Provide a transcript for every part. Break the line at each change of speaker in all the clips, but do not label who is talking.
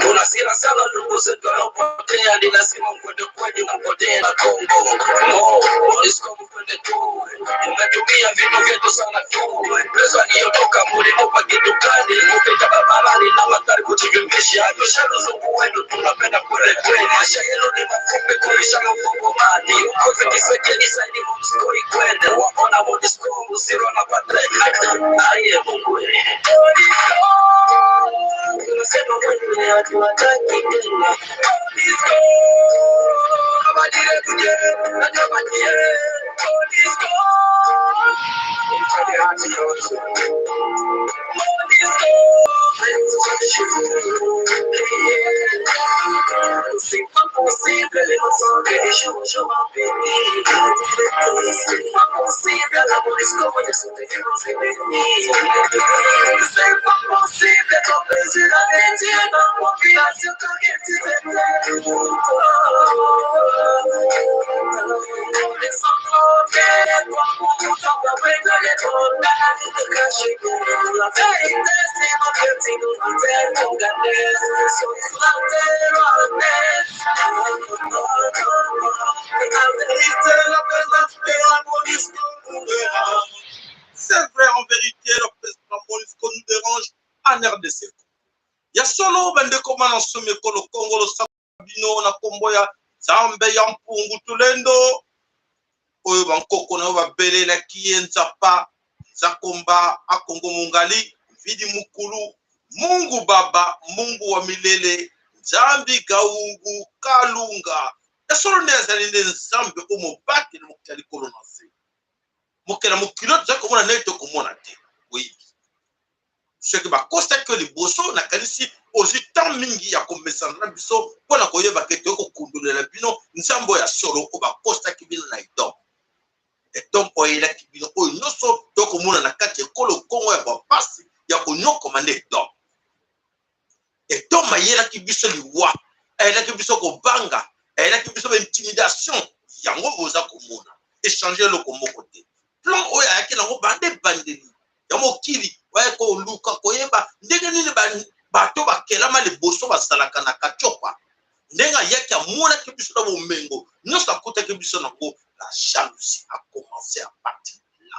Tunasira sana ndugu zetu wanaopotea, ninasema mkwende kweli, mpotea na Kongo no MONUSCO mkwende tu, mmetumia vitu vyetu sana tu, pesa iliyotoka mulitupa kitu gani? Kupita barabarani na magari kujivimbisha, tushaluzungu wenu tunapenda kweli kweli, maisha yenu ni mafupi kuisha mafungumani, ukoze kisekeni saidi MONUSCO ikwende, waona MONUSCO usiro na padre aye Mungu tunasema kwenye hatuwataki tena. MONUSCO abadire kuje najabatie MONUSCO C'est pas possible, les mensonges, je m'en C'est pas possible, la MONUSCO, c'est pas possible, tomber sur la vérité, dans population,
C'est vrai, en vérité, le président MONUSCO nous dérange en RDC. Ya solo, bandeko bana nsomi ekolo Kongo, losako bino na kombo ya Nzambe ya Mpungu Tulendo, oyo bankoko na yo babelelaki ye Nzapa Nzakomba Akongo Mongali Mvidi Mukulu Mungu Baba Mungu wa milele Nzambi Gaungu Kalunga. Ya solo nde azali nde Nzambe oyo mobateli mokili ya likolo na nse, mokela mokili oyo tozali komona ndenge tokomona te. Oyebi soki bakosaki yo liboso, nakanisi ozwi temps mingi ya komesana na biso mpo na koyeba ke toyei kokundolela bino Nzambe oyo ya solo oyo bakosaki bino na Edom. Edom oyo ayelaki bino oyo nyonso tokomona na kati ya ekolo Kongo ya bapasi ya konyokoma nde Edom. Edom ayelaki biso liwa, ayelaki biso kobanga, ayelaki biso baintimidation. Yango oza komona echange eloko moko te. Plan oyo ayaki nango banda ebandeli ya mokili, oya koluka koyeba ndenge nini bato bakelama liboso bazalaka na katiopa, ndenge ayaki amonaki biso na bomengo nyonso akutaki biso nango. La jalousie a commencé à partir de là.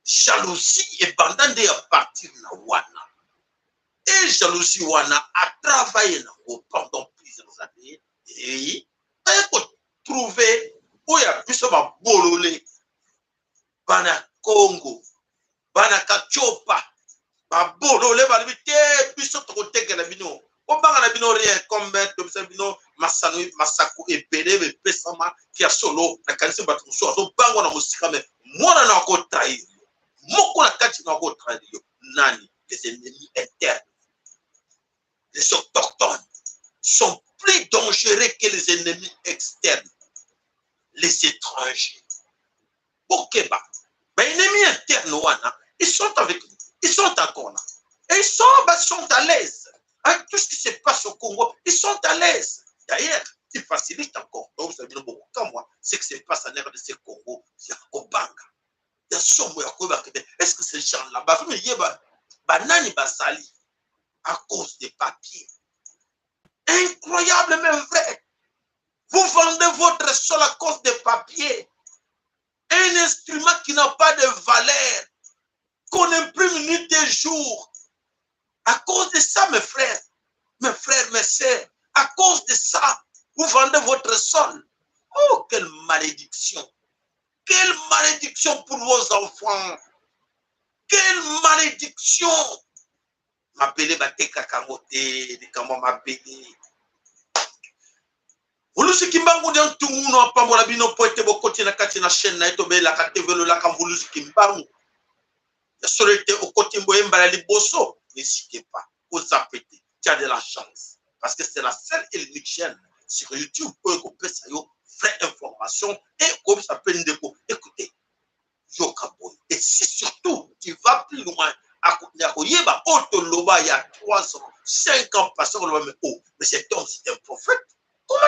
Jalousie ebanda nde ya partir na wana, e jalousie wana a travaillé nango pendant plusieurs années, et aye kotrouve oyo ya biso babolole bana Congo, bana Katiopa, babolole balobi te biso tokotekela bino, obanga na bino rien, comme tobisa bino masano masako ebele epesama ya solo. Nakanisi bato mosusu azobangwa na mosika, me mwana na akotrahir yo, moko na kati na akotrahir yo nani? Les ennemis internes, les autochtones sont plus dangereux que les ennemis externes, les étrangers. Okeba, baennemi interne wana, ils sont avec nous, ils sont encore là et ils sont, bah, sont à l'aise avec tout ce qui se passe au Congo. Ils sont à l'aise, d'ailleurs ils facilitent encore. Donc vous avez moi ce qui se passe en RDC Congo ya kobanga, ya somo, ya koyeba ke est-ce que ces gens là bazomi yeba banani basali à cause des papiers. Incroyable mais vrai, vous vendez votre sol à cause des papiers, un instrument qui n'a pas de valeur, qu'on imprime nuit et jour. À cause de ça, mes frères, mes frères, mes sœurs, à cause de ça, vous vendez votre sol. Oh, quelle malédiction! Quelle malédiction pour vos enfants! Quelle malédiction! Mabele batekaka yango te, likambo ya mabele. Mvuluzi Kimbangu nde ntungunu apambola bino mpo ete bokoti na kati na chaîne na ye tobelaka te velolaka Mvuluzi Kimbangu. Ya solo ete okoti mboye mbala liboso, n'hésitez pas kozape te, tu as de la chance parce que c'est la seule et l'unique chaîne sur YouTube oyo ekopesa yo vraie information et koyebisa mpe ndeko, écoutez, yoka boye. Et si surtout tu vas plus loin ya koyeba oyo toloba ya 3 ans, 5 ans passé, koloba mais oh, mais cet homme, c'est un prophète, comment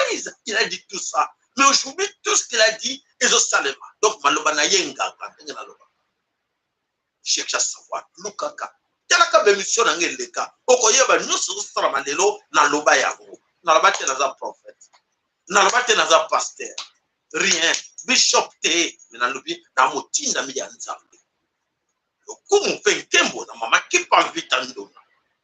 il a dit tout ça? Mais aujourd'hui, tout ce qu'il a dit ezosalema. Donc maloba na ye nganga ndenge naloba, cherche à savoir, lukaka. Talaka baémission na ngai eleka, okoyeba nyonso ezosalama lelo. Naloba yango, naloba te naza prophète, naloba te naza pasteur, rien, bishop te, me nalobi na motindami ya Nzambe. Lokumu mpe nkembo na mama Kipa Vita Ndona,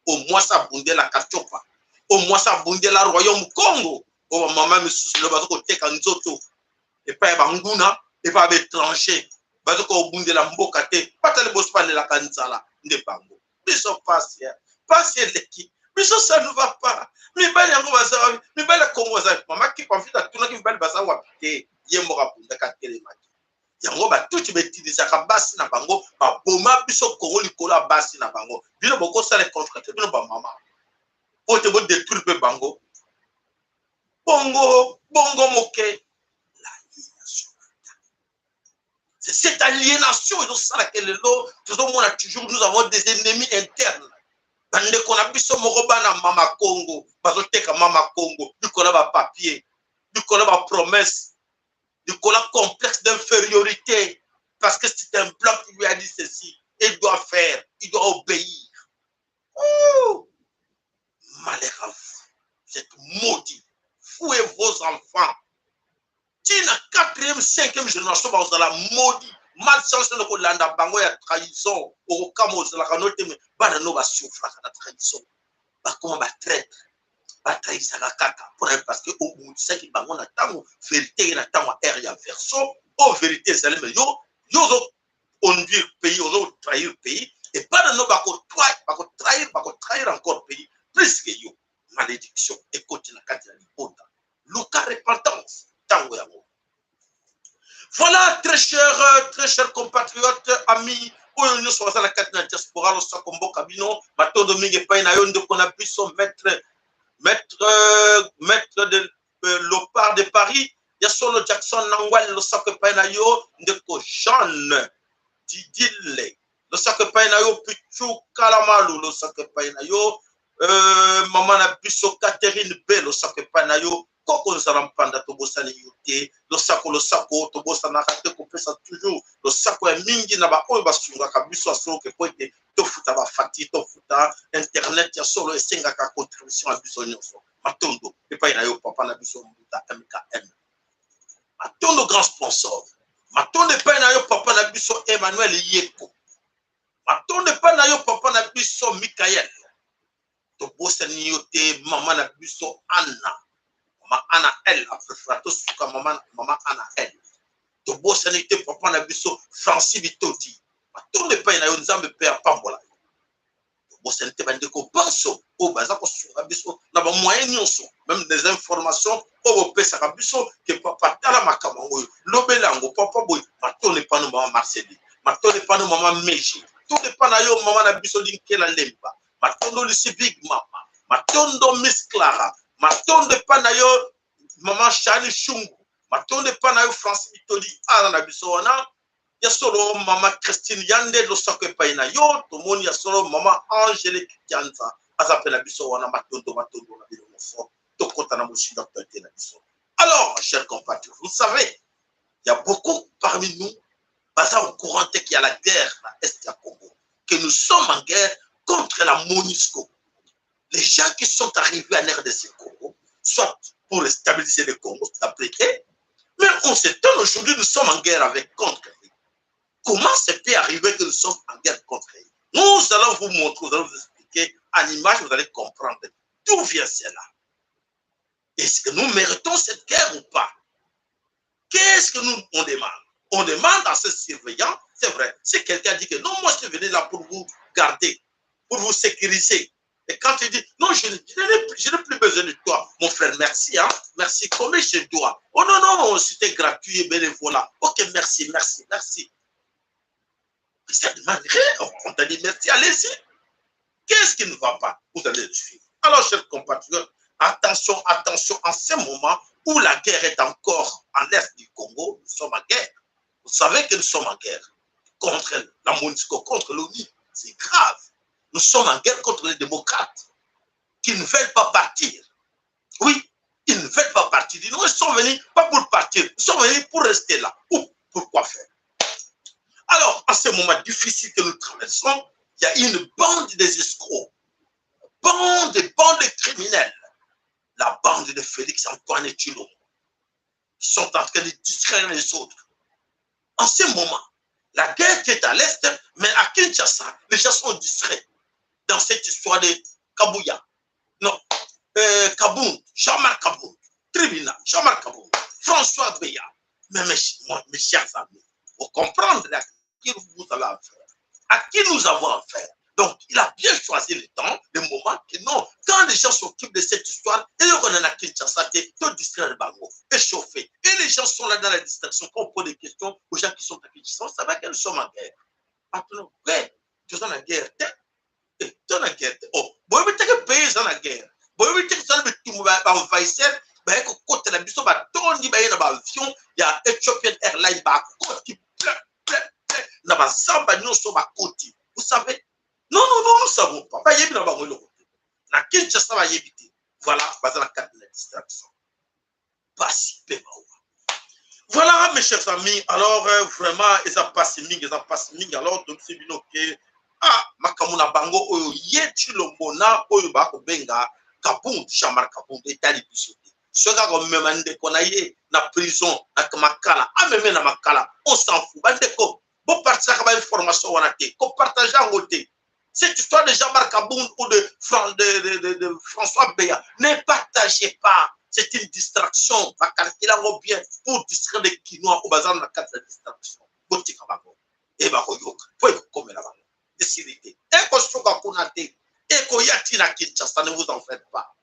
o mwasi abundelaka copa, o mwasi abundela royaume Congo. O bamama misusu lelo baza koteka nzoto epai ya banguna, epai ya baétranger, baza kobundela mboka te. Bata liboso balelaka nzala nde bango. Biso pasi, pasi eleki biso, ça ne va pas. Mibali yango baza wapi? Mibali ya Kongo baza wapi? Mama Kipa Mvita atunaki mibali baza wapi te. Ye moko abundaka, atelemaki. Yango batuti bautilisaka basi na bango, baboma biso Kongo likolo ya basi na bango. Bino bokosala contrat te, bino bamama, po te bodétruire mpe bango. Bongo bongo moke, c'est cette aliénation ezosalaka lelo tozomona toujours nous avons des ennemis internes. Bandeko na biso moko, bana mama Congo, bazoteka mama Congo likolo ya bapapier, likolo ya bapromesse, likolo ya complexe d'infériorité, parce que c'est un blanc qui lui a dit ceci, il doit faire, il doit obéir. Oh! Malheur à vous, vous êtes maudits, vous et vos enfants. Ntina quatrième, cinquième génération bazala maudit. Malchance na kolanda bango ya trahison. Okokama, ozalaka no te, me bana no basouffraka na trahison, bakoma batraître, batrahisaka kaka mpona parce que obundisaki bango na ntango vérité ye, na ntango ya ère ya Verseau oyo vérité ezali. Me yo, yo ozo conduire pays, ozo trahir pays, et bana no bakotrahir, bakotrahir encore pays plus que yo. Malédiction ekoti na kati ya libota. Luka repentance ntango yango. Voilà, très cher, très cher compatriote, ami oyo nyonso baza na kati na diaspora, losako mboka bino. Matondo mingi epai na yo, ndeko na biso, maître, maître, maître de Lopard de Paris, ya solo Jackson Nangwal, losako epai na yo. Ndeko Jeanne Didile, losako epai na yo. Pichu Kalamalu, losako epai na yo. Mama na biso Catherine B, losako epai na yo. Koko nzala mpanda, tobosani yo te. Losako, losako. Tobosanaka te kopesa toujours losako ya mingi na baoyo basungaka biso ya solo ke po ete tofuta bafacture, tofuta internet. Ya solo, esengaka contribution ya biso nyonso. Matondo epai na yo, papa na biso Mbuta MKM. Matondo, grand sponsor. Matondo epai na yo, papa na biso Emmanuel Yeko. Matondo epai na yo, papa na biso Mikael. Tobosani yo te, mama na biso Anna, mama Anna L apréféra tosuka mama, mama Anna L. Tobosani te papa na biso Francis Bitodi. Matondo epai na yo, Nzambe mpe apambola yo. Tobosani te bandeko banso oyo baza kosunga biso na bamoyen nyonso, même des informations oyo bopesaka biso ke papa, tala makambo yango oyo, lobela yango papa boye. Matondo epai na mama Marceli, matondo epai na mama Meji, matondo epai na yo, mama na biso Linkela Lemba. Matondo Lisi Big Mama, matondo Miss Clara, matondo epai na yo, mama Shani Shungu, matondo epai na yo, Francis Bitoli ana na biso wana. Ya solo, mama Christine Yande, losako epai na yo. Tomoni ya solo mama Angélique Kianza aza mpe na biso wana. Matondo, matondo na bino nyonso. Tokɔta na mosinda actualité na biso. Alors, chers compatriotes, vous savez, il y a beaucoup parmi nous baza au courant te qu'il y a la guerre na est ya Congo, que nous sommes en guerre contre la MONUSCO, les gens qui sont arrivés en RDC Congo, soit pour stabiliser le Congo, d'après eux. Mais on s'étonne aujourd'hui, nous sommes en guerre avec contre eux. Comment ça peut arriver que nous sommes en guerre contre eux? Nous allons vous montrer, nous allons vous expliquer en image, vous allez comprendre d'où vient cela. Est-ce que nous méritons cette guerre ou pas? Qu'est-ce que nous, on demande? On demande à ce surveillant, c'est vrai, si quelqu'un dit que non, moi je suis venu là pour vous garder, pour vous sécuriser, et quand tu dis, non, je n'ai plus besoin de toi, mon frère, merci, hein, merci, combien je dois? Oh non, non, c'était gratuit et bénévolat. Ok, merci, merci, merci. Mais ça demande rien, on t'a dit merci, allez-y. Qu'est-ce qui ne va pas? Vous allez le suivre. Alors, chers compatriotes, attention, attention, en ce moment où la guerre est encore en est du Congo, nous sommes en guerre. Vous savez que nous sommes en guerre contre la MONUSCO, contre l'ONU. C'est grave. Nous sommes en guerre contre les démocrates qui ne veulent pas partir. Oui, ils ne veulent pas partir. Ils sont venus pas pour partir, ils sont venus pour rester là. Ou pourquoi faire? Alors, à ce moment difficile que nous traversons, Il y a une bande des escrocs, bande de criminels, la bande de Félix Antoine Tshilombo, qui sont en train de distraire les autres. En ce moment, la guerre qui est à l'est, mais à Kinshasa, les gens sont distraits dans cette histoire de Kabouya. Non, Kabound, Jean-Marc Kabound, tribunal, Jean-Marc Kabound, François Beya. Mais mes chers amis, vous comprenez à qui vous avez affaire, à qui nous avons affaire. Donc, il a bien choisi le temps, le moment que non. Quand les gens s'occupent de cette histoire, et on en a Kinshasa, tout distraire le bango, échauffé. Et les gens sont là dans la distraction. Quand on pose des questions aux gens qui sont à Kinshasa, ça va que nous sommes en guerre. Maintenant, ouais, tu es en guerre. Tu es en guerre. Oh, bon, mais tu es pays en guerre. Bon, mais tu es en envahisseur. Ben, côté la biso, ba tondi, ba, na avion, il y a Ethiopian Airlines, ba, côté, plein, plein, plein, na ba samba, nyonso, ba, côté. Vous savez? Non, non, non, nous ne savons pas. Ba, yebi na bango eloko te. Na Kinshasa, ba yebi te. Voilà, baza na kati de la distraction. Pasi pe mawa. Voilà, mes chers amis, alors, vraiment, eza pasi mingi, eza pasi mingi. Alors, tobisi bino ke, ah, makambo na bango oyo ye Tshilombo na oyo bakobenga Kabund, Jean-Marc Kabund, etali biso te. Soki akomema ndeko na ye na prison, na makala, ameme na makala, on s'en fout. Bandeko, bopartageaka ba information wana te, kopartage yango te. Cette histoire de Jean-Marc Kabund ou de François Beya, ne partagez pas. C'est une distraction. Va calculer yango bien pour distraire les Kinois au bazar na kati ya distraction. Botika bango. E bakoyoka. Po ekokomela bango. Décidez. Ekosuka kuna te. Ekoya ti na Kinshasa, ne vous en faites pas.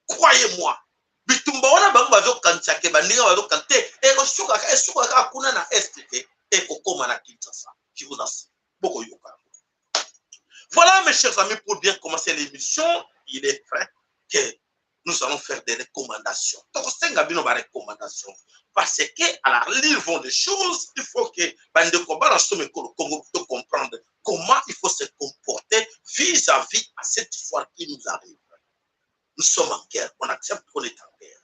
Croyez-moi. Bitumba wana bango bazokanisa ke baninga bazokanisa te. Ekosuka, esuka kaka kuna na Est te. Ekokoma na Kinshasa. Je vous assure. Bokoyoka. Voilà, mes chers amis, pour bien commencer l'émission, il est vrai que nous allons faire des recommandations. Donc, c'est une recommandation. Parce que, à la livre des choses, il faut que bandeko bana somme Congo pour comprendre comment il faut se comporter vis-à-vis à cette histoire qui nous arrive. Nous sommes en guerre, on accepte qu'on est en guerre.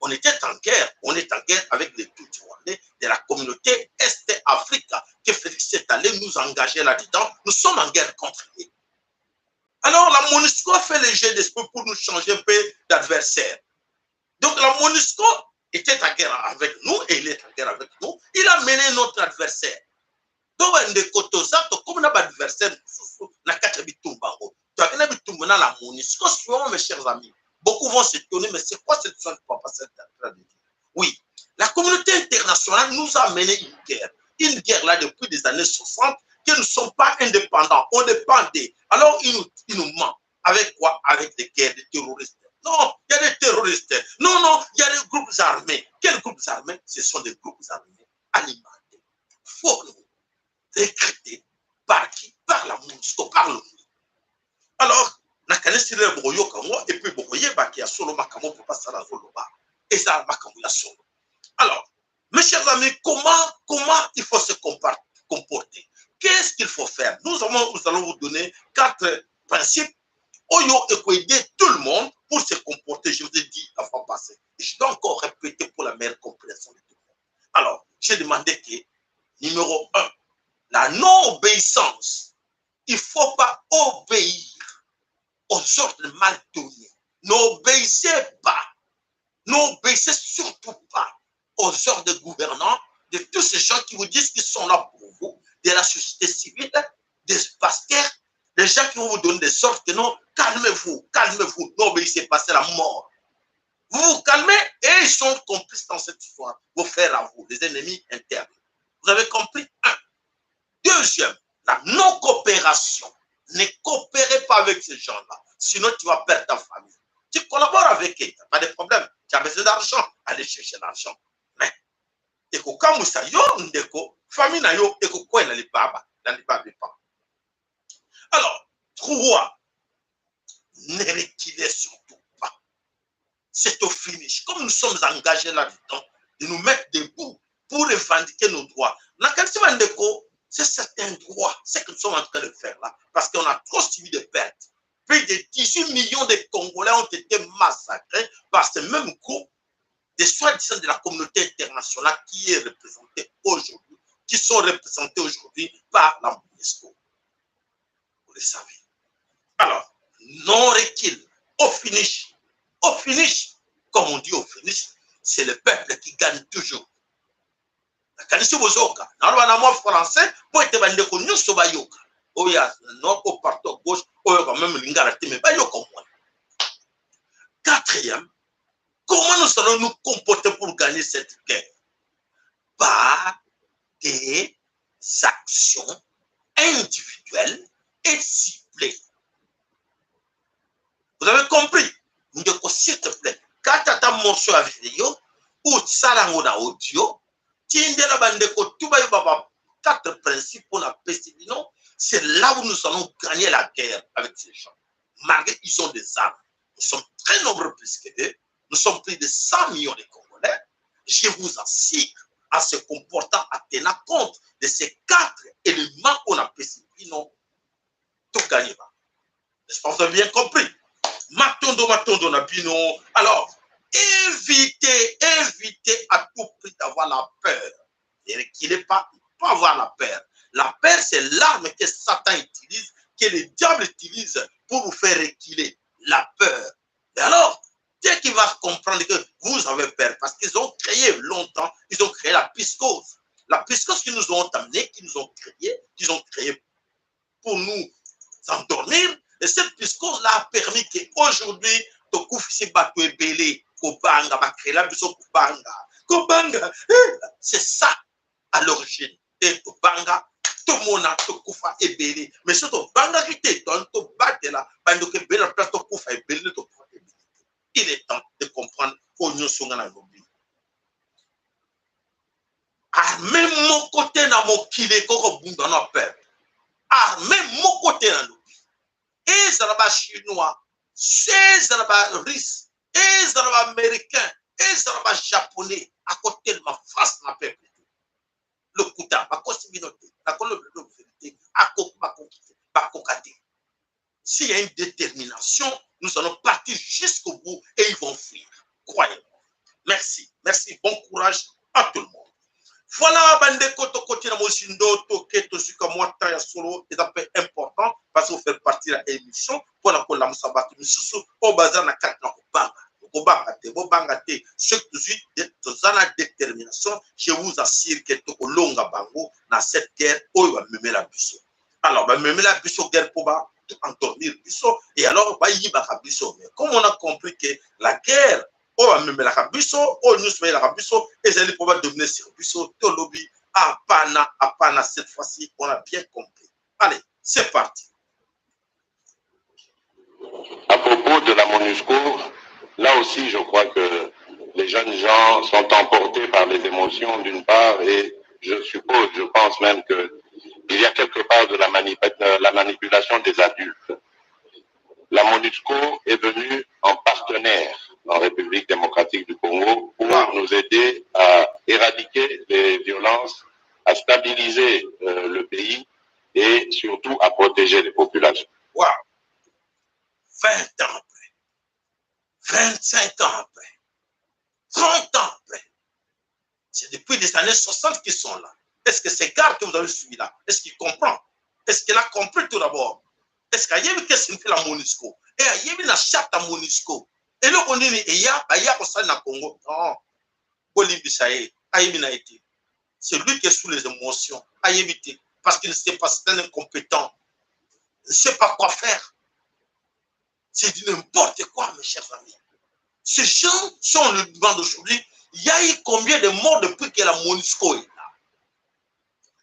On était en guerre, on est en guerre avec les Tutsis rwandais de la communauté Est-Afrique que Félix est allé nous engager là-dedans. Nous sommes en guerre contre lui. Alors la MONUSCO a fait le jeu d'esprit pour nous changer un peu d'adversaire. Donc la MONUSCO était en guerre avec nous et il est en guerre avec nous. Il a mené notre adversaire. Donc ndeko toza tokomi na baadversaire mosusu na kati ya bitumba yango. Toyaki na bitumba na la MONUSCO. Souvent, mes chers amis, beaucoup vont s'étonner, mais c'est quoi cette histoire que papa est en train de dire? Oui, la communauté internationale nous a mené une guerre. Une guerre là depuis des années 60, que nous ne sommes pas indépendants, on dépend d'eux. Alors, ils nous mentent. Avec quoi? Avec des guerres, des terroristes. Non, il y a des terroristes. Non, non, il y a des groupes armés. Quels groupes armés? Ce sont des groupes armés alimentés, formés, recrutés par qui? Par la MONUSCO, par l'ONU. Alors, nakanisi lelo bokoyoka yango et puis bokoyebaki ya solo makambo papa Sala azoloba eza makambo ya solo. Alors, mes chers amis, comment il faut se comporter? Qu'est-ce qu'il faut faire? Nous allons vous donner 4 principes oyo ekoaider tout le monde pour se comporter. Je vous ai dit la fois passée. Et je dois encore répéter pour la meilleure compréhension de tout le monde. Alors, j'ai demandé que, numéro 1, la non-obéissance. Il ne faut pas obéir aux ordres mal donnés. N'obéissez pas. N'obéissez surtout pas aux ordres des gouvernants, de tous ces gens qui vous disent qu'ils sont là pour vous, de la société civile, des pasteurs, des gens qui vont vous donner des ordres que non, calmez-vous, calmez-vous, n'obéissez pas, c'est la mort. Vous vous calmez et ils sont complices dans cette histoire. Vous faire à vous, les ennemis internes. Vous avez compris? 1. Deuxième, la non-coopération. Ne coopérez pas avec ces gens-là, sinon tu vas perdre ta famille. Tu collabores avec eux, tu n'as pas de problème. Tu as besoin d'argent, allez chercher l'argent. Mais, ekokamwisa yo ndeko, famille na yo ekokwela libaba, na libaba epa. Alors, 3, ne reculez surtout pas. C'est au finish. Comme nous sommes engagés là-dedans, de nous mettre debout pour revendiquer nos droits. Nakanisi bandeko, c'est certains droits, c'est ce que nous sommes en train de faire là, parce qu'on a trop subi de pertes. Plus de 18 millions de Congolais ont été massacrés par ce même groupe des soi-disant de la communauté internationale qui est représentée aujourd'hui, qui sont représentés aujourd'hui par la MONUSCO. Le savez. Alors, non recul, au finish, au finish, comme on dit au finish, c'est le peuple qui gagne toujours. Nakanisi bozoka naloba na mwa français mpo ete bandeko nyonso bayoka oyo ya nord au partout gauche oyo quand même lingala te me bayoka mwana. Quatrième, comment nous allons nous comporter pour gagner cette guerre? Par des actions individuelles et ciblées. Vous avez compris? Ndeko, s'il te plaît, kata ata morceau ya video ou sala yango na audio, tindela bandeko tu bayeba ba quatre principes mpo na pesi bino. C'est là où nous allons gagner la guerre avec ces gens. Malgré ils ont des armes, nous sommes très nombreux plus que eux. Nous sommes plus de 100 millions de Congolais. Je vous assure, en se comportant, en tenant compte de ces quatre éléments qu'on a pesi bino, togagner ba. N'est-ce pas? Vous avez bien compris? Matondo, matondo na bino. Alors, évitez, évitez à tout prix d'avoir la peur. Ne reculez pas, pas avoir la peur. La peur, c'est l'arme que Satan utilise, que le diable utilise pour vous faire reculer. La peur. Et alors, dès qu'il va comprendre que vous avez peur, parce qu'ils ont créé longtemps, ils ont créé la psychose. La psychose qu'ils nous ont amenée, qu'ils nous ont créé, qu'ils ont créé pour nous endormir. Et cette psychose-là a permis qu'aujourd'hui, tokufisi bato ebele, kobanga, bakréela biso kobanga. Kobanga, c'est ça à l'origine. Et kobanga, tomona tokufa ebele. Mais soki tobangaki te, tobatela bandeko ebele na place tokufa ebele nde tokufa ebele. Il est temps de comprendre oyo nyonso nga nalobi. Armée moko te na mokili ekoki kobunda na peuple. Armée moko te nalobi. Ezala bachinois, ezala barusse, ezala baaméricain, ezala bajaponais, akotelema face na peuple te. Lokuta, bakosi bino te. Nakoloba vérité, akoki, bakoki te, bakoka te. S'il y a une détermination, nous allons partir jusqu'au bout et ils vont fuir. Croyez-moi. Merci, merci. Bon courage à tout le monde. Voilà, bandeko, tokoti na mozindo, toke tozuka mwa temps ya solo, eza mpe important parce que faire partie ya émission mpona kolamusa bato misusu oyo baza na kati na kobanga. Kobanga te, bobanga te. Soki tozwi, toza na détermination, je vous assure que tokolonga bango na cette guerre oyo bamemela biso. Alors, bamemela biso guerre mpo ba endormir biso et alors bayibaka biso. Mais comme on a compris que la guerre oyo bamemelaka biso, oyo nyonso bayelaka biso, ezali mpo badominer sur biso, tolobi apana, apana. Cette fois-ci, on a bien compris. Allez, c'est parti.
À propos de la MONUSCO, là aussi, je crois que les jeunes gens sont emportés par les émotions d'une part, et je suppose, je pense même que il y a quelque part de la manipulation des adultes. La MONUSCO est venue en partenaire en République démocratique du Congo pour nous aider à éradiquer les violences, à stabiliser le pays et surtout à protéger les populations.
Wow. 20 ans après, 25 ans après, 30 ans après, c'est depuis les années 60 qu'ils sont là. Est-ce que ces gars que vous avez suivis là, est-ce qu'il comprend? Est-ce qu'il a compris tout d'abord? Est-ce qu'il y a qu'est-ce que la MONUSCO? Et il y a la charte à MONUSCO. Et là, on dit, il y a, il y a na Congo. Non. Bolimbisa ye, ayebi na ye te. C'est lui qui est sous les émotions. Ayebi te. Parce qu'il ne sait pas, c'est un incompétent. Il ne sait pas quoi faire. C'est du n'importe quoi, mes chers amis. Ces gens, si on le demande aujourd'hui, il y a eu combien de morts depuis que la MONUSCO est là?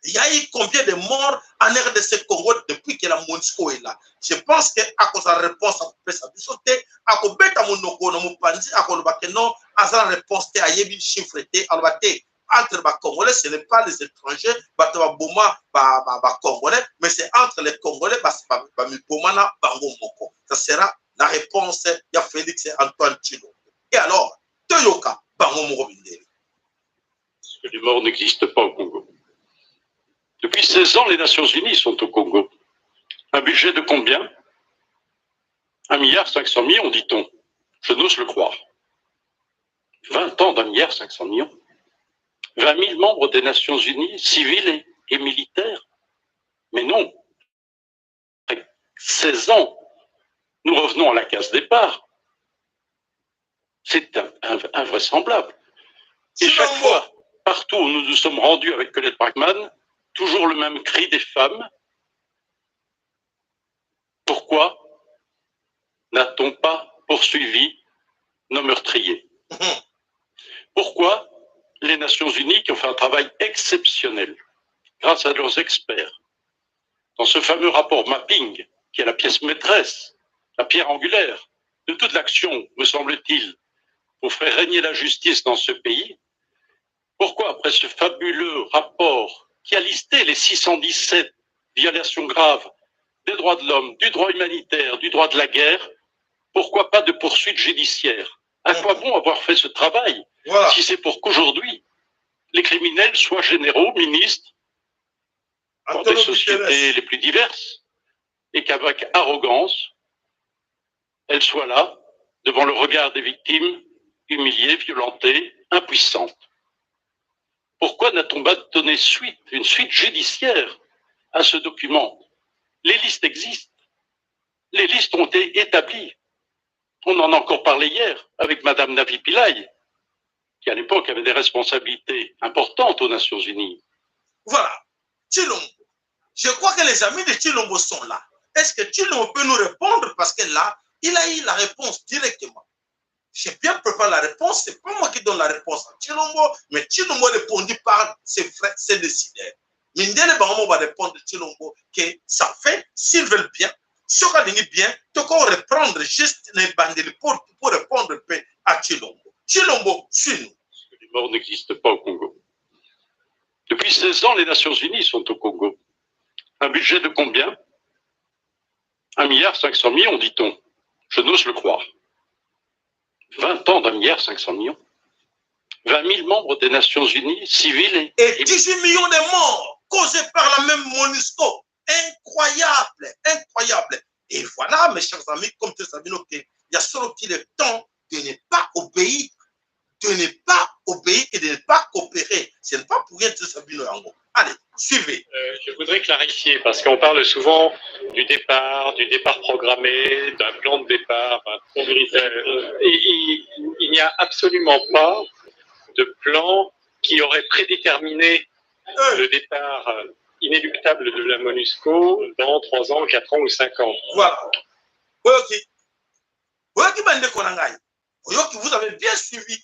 Il y a eu combien de morts en RDC Congo depuis que la MONUSCO est là? Je pense que à cause de la réponse à biso te, akobeta monoko na mopanzi, akoloba que non, aza na réponse te, ayebi chiffre te, aloba te. Entre les Congolais, ce n'est pas les étrangers, bato baboma ba Congolais, mais c'est entre les Congolais, bamiboma na bango moko. Ça sera la réponse ya Félix Antoine Tshilombo. Et alors, toyoka bango moko mindele.
Que les morts n'existent pas au Congo. Depuis 16 ans, les Nations Unies sont au Congo. Un budget de combien? 1 milliard 500 millions, dit-on. Je n'ose le croire. 20 ans d'1 milliard 500 millions. 20 000 membres des Nations Unies, civils et militaires. Mais non. 16 ans, nous revenons à la case départ. C'est invraisemblable. Et chaque fois, partout où nous nous sommes rendus avec Colette Braeckman, toujours le même cri des femmes. Pourquoi n'a-t-on pas poursuivi nos meurtriers? Pourquoi les Nations Unies, qui ont fait un travail exceptionnel, grâce à leurs experts, dans ce fameux rapport mapping, qui est la pièce maîtresse, la pierre angulaire de toute l'action, me semble-t-il, pour faire régner la justice dans ce pays, pourquoi, après ce fabuleux rapport qui a listé les 617 violations graves des droits de l'homme, du droit humanitaire, du droit de la guerre, pourquoi pas de poursuite judiciaire? À quoi bon avoir fait ce travail si c'est pour qu'aujourd'hui, les criminels soient généraux, ministres, dans des sociétés les plus diverses, et qu'avec arrogance, elles soient là, devant le regard des victimes, humiliées, violentées, impuissantes. Pourquoi n'a-t-on pas donné suite, une suite judiciaire à ce document? Les listes existent. Les listes ont été établies. On en a encore parlé hier avec Madame Navi Pillay, qui à l'époque avait des responsabilités importantes aux Nations Unies.
Voilà, Tshilombo. Je crois que les amis de Tshilombo sont là. Est-ce que Tshilombo peut nous répondre? Parce que là, il a eu la réponse directement. J'ai bien préparé la réponse, c'est pas moi qui donne la réponse à Tshilombo, mais Tshilombo répondit par ses frères, ses décideurs. Mindele Bango va répondre Tshilombo que ça fait, s'ils veulent bien, ce qu'on dit bien, tout qu'on reprendre juste les bandes pour répondre à Tshilombo. Tshilombo, suis-nous.
Les morts n'existent pas au Congo. Depuis 16 ans, les Nations Unies sont au Congo. Un budget de combien? 1,5 milliard, dit-on. Je n'ose le croire. 20 ans d'1,5 milliard. 20 000 membres des Nations Unies, civils
et 18 millions de morts causés par la même MONUSCO. Incroyable, incroyable. Et voilà, mes chers amis, comme tu sais, il y a solo qu'il est temps de ne pas obéir, de ne pas obéir et de ne pas coopérer. Ce n'est pas pour rien que Sabino Yango. Allez, suivez.
Je voudrais clarifier, parce qu'on parle souvent du départ programmé, d'un plan de départ. Et il n'y a absolument pas de plan qui aurait prédéterminé le départ inéluctable de la MONUSCO dans 3 ans, 4 ans ou 5 ans.
Voilà. Vous avez bien suivi.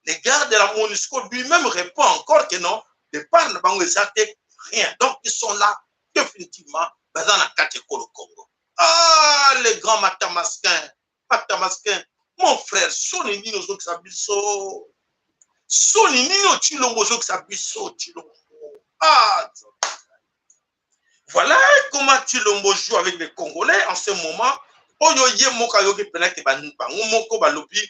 Les gars de la MONUSCO lui-même répond encore que non, départ de Bango rien. Donc ils sont là définitivement dans la catégorie Congo. Ah, les grands matamasquins, matamasquins, mon frère, Soni Nino Zoksabiso, Soni Nino Tshilombo Zoksabiso, Tshilombo. Ah, voilà comment Tshilombo joue avec les Congolais en ce moment. Oyo ye moka yoki penake bango moko balobi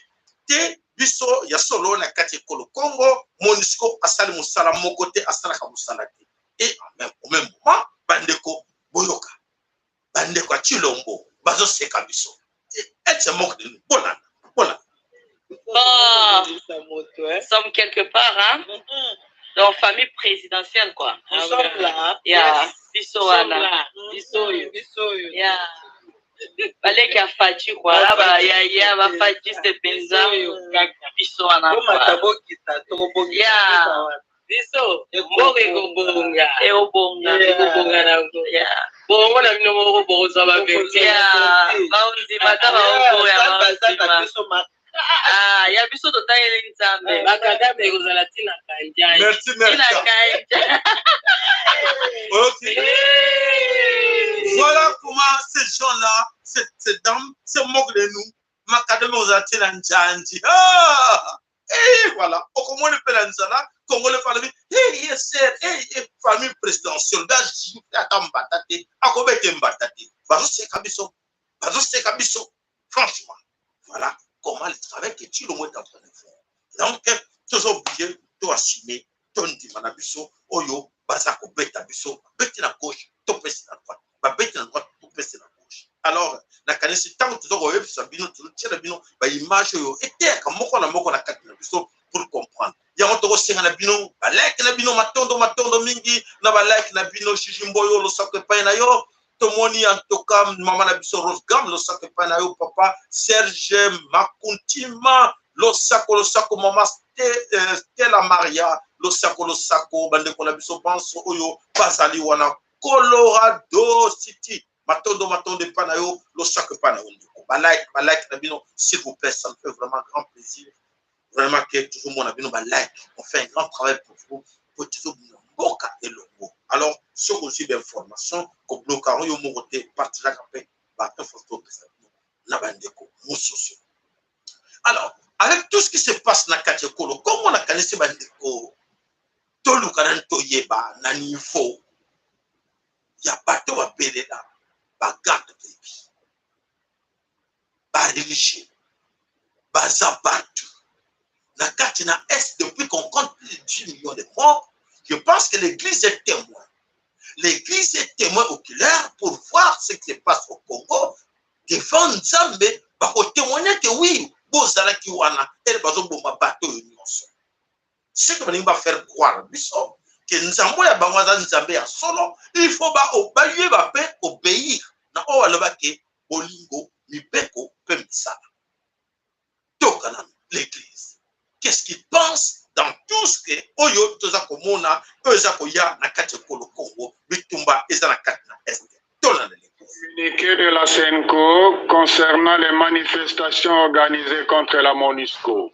te biso ya solo na kati ekolo Congo MONUSCO asali mosala moko te, asalaka mosala te. Et au même moment bandeko boyoka bandeko ya Tshilombo bazoseka biso. Elle se moque de nous. Bolanda, bolanda.
Bon, nous sommes quelque part, hein? Dans famille présidentielle, quoi.
Nous sommes là.
Yeah. Biso wana.
Biso. Biso.
Yeah. Baleki ya Faci, quoi. Ba ya ya ba Faci c'est penza. Biso wana. Yeah.
Biso. Mboka ekobonga.
Ekobonga.
Ekobonga nango.
Yeah.
Bongo na bino moko bokozwa ba vérité.
Yeah. Baondima ta baoboya baondima. Ah, ya biso totayeli Nzambe.
Bakagame ekozala ntina kanjai.
Merci, merci.
Ntina kanjai.
Ok. Voilà comment ces gens-là, ces dames se moquent de nous. Makadame ozala ntina njanji. Ah! Et voilà. Okomoni mpe na nzala, Congolais falobi, hey, yes, sir, hey, hey, famille présidentielle, ata mbata te, akobete mbata te. Bazoseka biso. Bazoseka biso. Franchement. Voilà comment le travail que Tshilombo est en train de faire. Donc, tous obligés, tout assumer, tout ndima na biso, oyo, baza kobeta biso, beti na gauche, to pesi na droite, ba beti na droite, to pesi na gauche. Alors, na kanisi tango tozo koyebisa bino, tozotiela bino ba image oyo eteyaka moko na moko na kati na biso pour comprendre. Yango tokosenga na bino, ba like na bino matondo matondo mingi, na ba like na bino Gigi Mboyo losako epai na yo. Tomoni en tout cas mama na biso Rose Gam, losako epai na yo papa Serge Makuntima, losako losako mama Stella Maria, losako losako bandeko na biso banso oyo bazali wana Colorado City. Matondo matondo epai na yo, losako epai na yo ndeko. Balike balike na bino s'il vous plaît, ça me fait vraiment grand plaisir vraiment que tozomona bino balike. On fait un grand travail pour vous po tozobunda mboka elongo. Alors soki ozwi bainformation, kobloka yango yo moko te, partageaka mpe bainfo topesa bino na bandeko mosusu. Alors, avec tout ce qui se passe na kati ya ekolo Kongo, nakanisi bandeko toluka nani toyeba na niveau ya bato babelela bagarde baby bareligieux baza partout na kati na est. Depuis qu'on compte plus de 10 millions de morts, je pense que l'église est témoin. L'église est témoin oculaire pour voir ce qui se passe au Congo. Devant Nzambe bakotémoigne que oui, bozalaki wana ere bazoboma bato oyo nyonso. Ce que balingi bafaire croire biso ke Nzambe ya bango aza Nzambe ya solo, il faut bayeba mpe obéir na oyo alobaki: bolingo, mibeko mpe misala. Toka nanu l'église, qu'est-ce qu'il pense dans tout ce que oyo toza komona, oyo eza koya na kati ya ekolo Congo, bitumba eza na kati na est? Tolanda l'église.
Communiqué de la CENCO concernant les manifestations organisées contre la MONUSCO.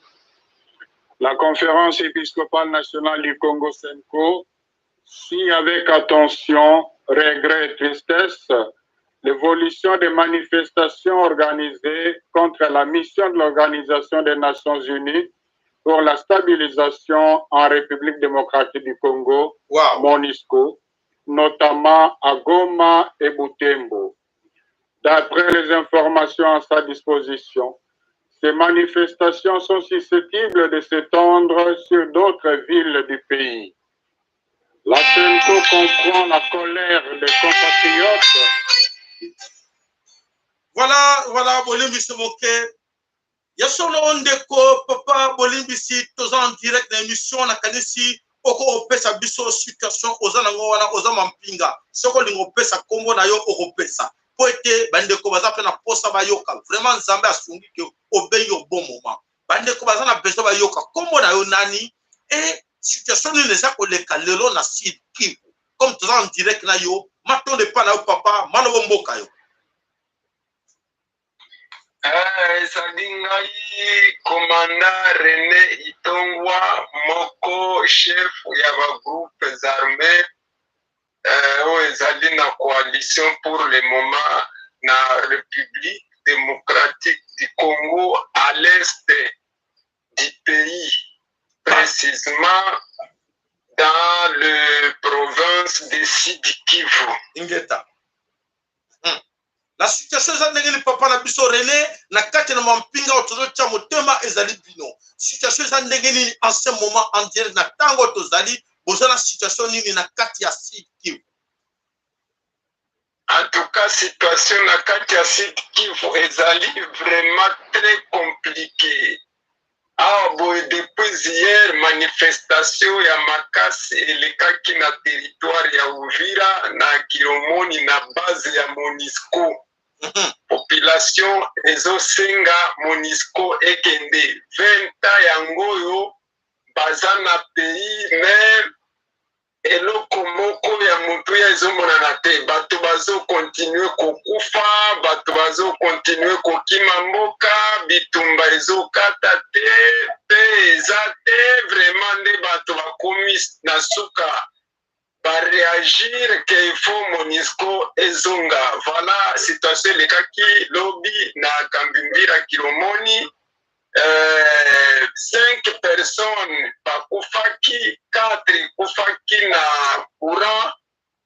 La Conférence épiscopale nationale du Congo CENCO suit avec attention, regret et tristesse l'évolution des manifestations organisées contre la mission de l'Organisation des Nations Unies pour la stabilisation en République démocratique du Congo, MONUSCO, notamment à Goma et Butembo. D'après les informations à sa disposition, ces manifestations sont susceptibles de s'étendre sur d'autres villes du pays. La CENCO comprend la colère des compatriotes.
Voilà, bolimbisi moke ya solo ndeko papa, bolimbisi, toza en direct na émission. Nakanisi oko opesa biso situation oza nango wana, oza mampinga. Soki olingi opesa nkombo na yo, okopesa mpo ete bandeko baza mpe na posa bayoka. Vraiment, Nzambe asungi ke obengi au bon moment. Bandeko baza na besoin bayoka nkombo na yo nani e situation nini eza koleka lelo na Sud Kivu. Comme toza en direct na yo, matondo epa na yo papa, malobo mboka yo.
Ezali ngai commandant René Itongwa, moko chef ya bagroupes armés oyo ezali na coalition pour le moment na République démocratique du Congo, à l'est du pays, précisément dans le province de Sud Kivu.
Ingeta. La situation eza ndenge nini, papa na biso René, na kati na mampinga oyo tozotya motema ezali bino? Situation eza ndenge nini en ce moment, en direct na ntango tozali? Boza na situation nini na kati ya Sud Kivu?
En tout cas, situation na kati ya Sud Kivu ezali vraiment très compliqué. Awa boye, depuis hier, manifestation ya makasi elekaki na territoire ya Uvira, na Kilomoni, na base ya MONUSCO. Population ezosenga MONUSCO ekende. 20 yango oyo baza na pays, mais eloko moko ya motuya ezomonana te. Bato bazokontinue kokufa, bato bazokontinue kokima mboka, bitumba ezokata te mpe eza te. Vraiment nde bato bakomi na suka baréagir ke il faut MONUSCO ezonga. Voilà situation elekaki lobi na Kambimbira Kilomoni. Cinq personnes bakufaki, quatre ekufaki na courant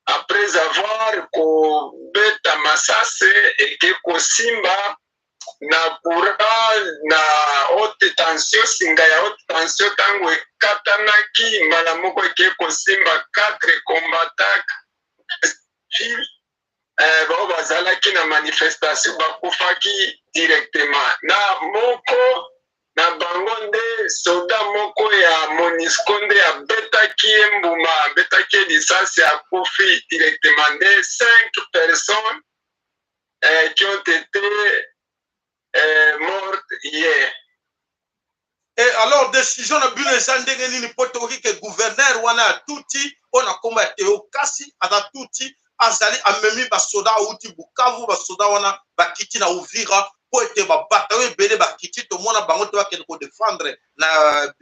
après avoir kobeta masase eke kosimba na courant na haute tension. Singa ya haute tension ntango ekatanaki, mbala moko eke kosimba quatre combattants civils bao bazalaki na manifestation, bakufaki directement. Na moko na bango nde soda moko ya Monusco nde abetaki ye mbuma, abetaki ye lisasi, akufi directement. Nde 5 personnes qui ont été mortes hier.
Et alors décision na bino eza ndenge nini mpo tokoki ke gouverneur wana ya Tutsi oyo na nkombo ya Teo Kasi aza Tutsi, azali amemi basoda auti Bukavu, basoda wana bakiti na Uvira mpo ete babatayo ebele bakiti, tomona bango te bakende kodefendre na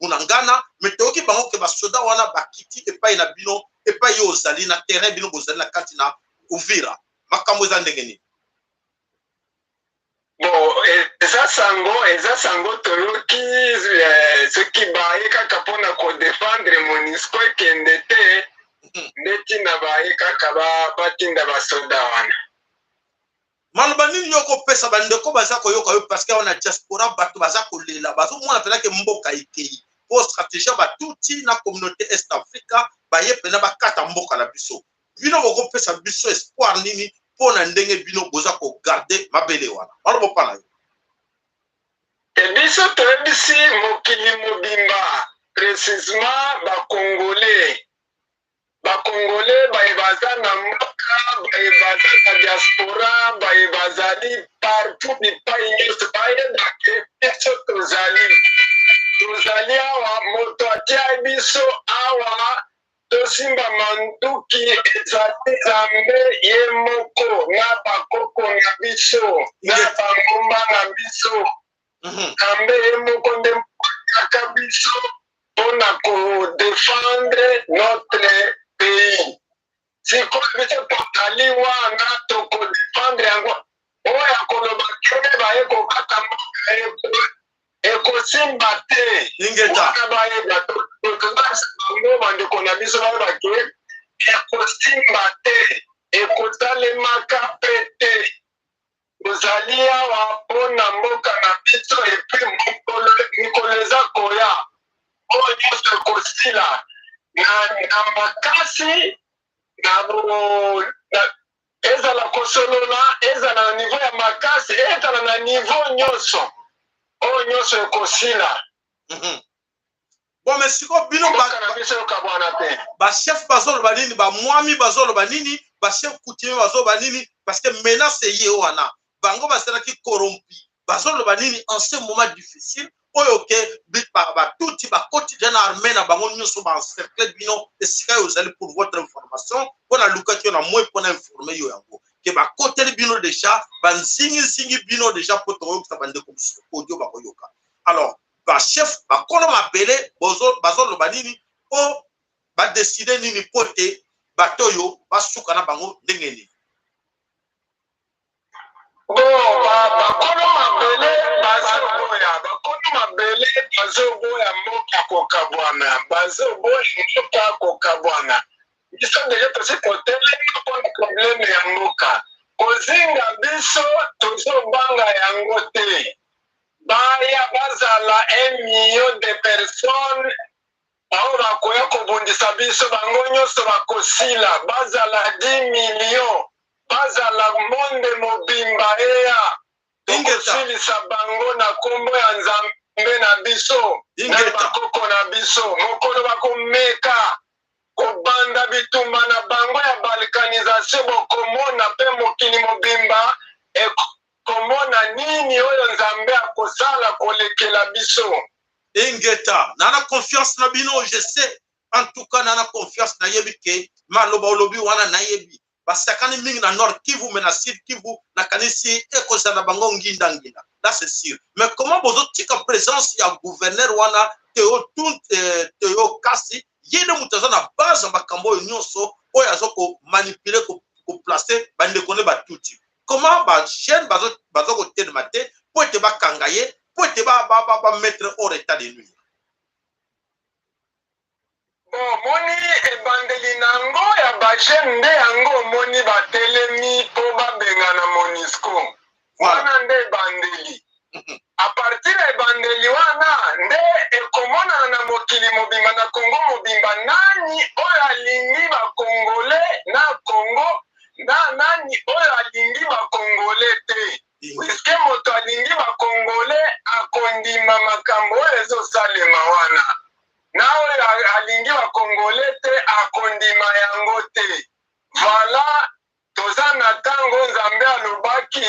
Bunangana, me toyoki bango ke basoda wana bakiti epai na bino, epai yo ozali na terrain, bino bozali na kati na Uvira, makambo eza ndenge nini?
Bon, eza sango, eza sango toyoki, soki baye kaka mpona kodefendre Monusco ekende te, nde ntina baye kaka batinda basoda wana.
Maloba nini yo okopesa bandeko baza koyoka yo? Parce que awa na diaspora bato baza kolela, bazomona mpenza ke mboka ekei po stratégie ya Batutsi na communauté Est Africa baye mpenza bakata mboka na biso. Bino bokopesa biso espoir nini mpo na ndenge bino boza kogarde mabele wana? Maloba mpa na yo.
E biso toyebisi mokili mobimba, précisement Bacongolais, Bacongolais baye baza na mboka, baye baza na diaspora, baye bazali partout, bipai nyonso, bayeba ke biso tozali awa. Moto atia biso awa tosimba manduki ezali Nzambe ye moko na bakoko na biso na bangomba na biso. Nzambe ye moko nde atiaka biso mpona kodefendre notre pays. Sikoyo biso tozali wana, tokodefendre yango. Oyo akoloba ke baye kokata mboka, ekosimba te. Wana bayeba, tozalisa bango, bandeko na biso bayeba ke ekosimba te, ekosalemaka mpe te. Tozali awa mpona mboka na biso, et puis mikolo eza koya, oyo nyonso ekosila na makasi na ezala kosolola, ezala na niveau ya makasi, ezala na niveau nyonso, oyo nyonso ekosila.
Bon, mais sikoyo bino
mboka na biso ekabwana te.
Bachef bazoloba nini? Bamwami bazoloba nini? Bachef coutumier bazoloba nini? Parce que menace ye wana, bango basalaki corrompu, bazoloba nini en ce moment difficile oyo ke Batuti bakoti deja na armée na bango nyonso, baencercle bino esika oyo ozali? Pour votre information, mpo nalukaki yo na moi mpo na informe yo yango ke bakoteli bino deja, banzingizingi bino deja, mpo tokoyokisa bandeko mosusu audio bakoyoka. Alors bachef bakolo mabele bazoloba nini mpo badeside nini mpo te bato oyo basuka na bango ndenge nini?
Bon, bakolo mabele bazoboya, bakolo mabele bazoboya mboka kokabwana, bazoboya mboka kokabwana. Biso deja tosi totelemi mpona problème ya mboka. Kozinga biso, tozobanga yango te. Baya, bazala 1 million de personnes, bao bakoya kobundisa biso, bango nyonso bakosila. Bazala 10 million, bazala monde mobimba eya, tokosilisa bango na nkombo ya Nzambe na biso na bakoko na biso. Mokolo bakomeka kobanda bitumba na bango ya balkanisation, bokomona mpe mokili mobimba ekomona nini oyo Nzambe akosala kolekela biso.
Ingeta, nana confiance na bino, je sais. En tout cas nana confiance, nayebi ke maloba olobi wana, nayebi basakani mingi na Nord Kivu, mais na Sud Kivu nakanisi ekozala bango nginda-nginda, là c'est sûr. Mais comment bozotika présence ya gouverneur wana Teo, Teo Kasi? Ye nde moto aza na base ya makambo oyo nyonso, oyo aza komanipuler, koplacer bandeko nde Batuti. Comment bachaîne baza kotelema te mpo ete bakanga ye, mpo ete bamettre hors état de nuire?
Omoni, ebandeli nango ya bajeune nde yango omoni batelemi mpo babengana Monusco wana. Nde ebandeli. À partir ya ebandeli wana nde ekomonana na mokili mobimba, na Kongo mobimba, nani oyo alingi Bakongole na Kongo na nani oyo alingi Bakongole te, puisque moto alingi Bakongole akondima makambo oyo ezosalema wana. Voilà, toza na ntango Nzambe alobaki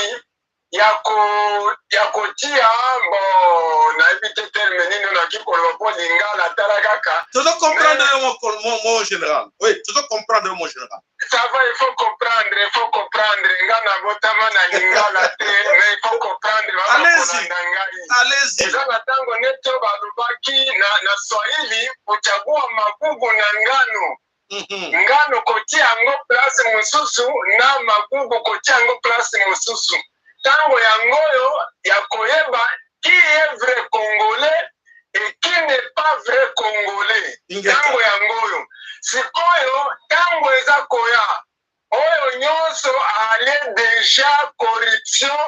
ya ko ya kotia bon, nayebi te terme nini naki koloba mpo lingala tala kaka.
Tozo comprendre mon, mon, mon général. Oui, tozo comprendre mon général.
Ça va, il faut comprendre, il faut comprendre. Nga nabotama na lingala te, mais il faut comprendre.
Allez-y. Allez-y.
Eza na ntango neti oyo balobaki na, na Swahili kuchagua magugu na ngano. Ngano kotia yango place mosusu na magugu kotia yango place mosusu. Ntango yango oyo ya koyeba qui est vrai Congolais et qui n'est pas vrai Congolais. Ntango yango oyo sikoyo, ntango eza koya, oyo nyonso ale deja corruption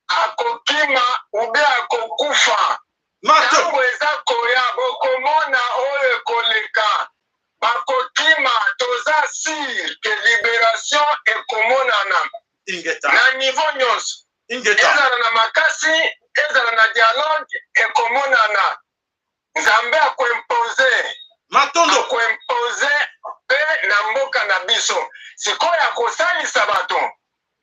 akokima ube akokufa. Ntango eza koya, bokomona oyo ekoleka, bakokima. Toza sûr que libération ekomonana na niveau nyonso, ezala na makasi, ezala na dialogue, ekomonana. Nzambe akoimpose.
Matondo.
Akoimpose mpe na mboka na biso. Sikoyo akosalisa bato,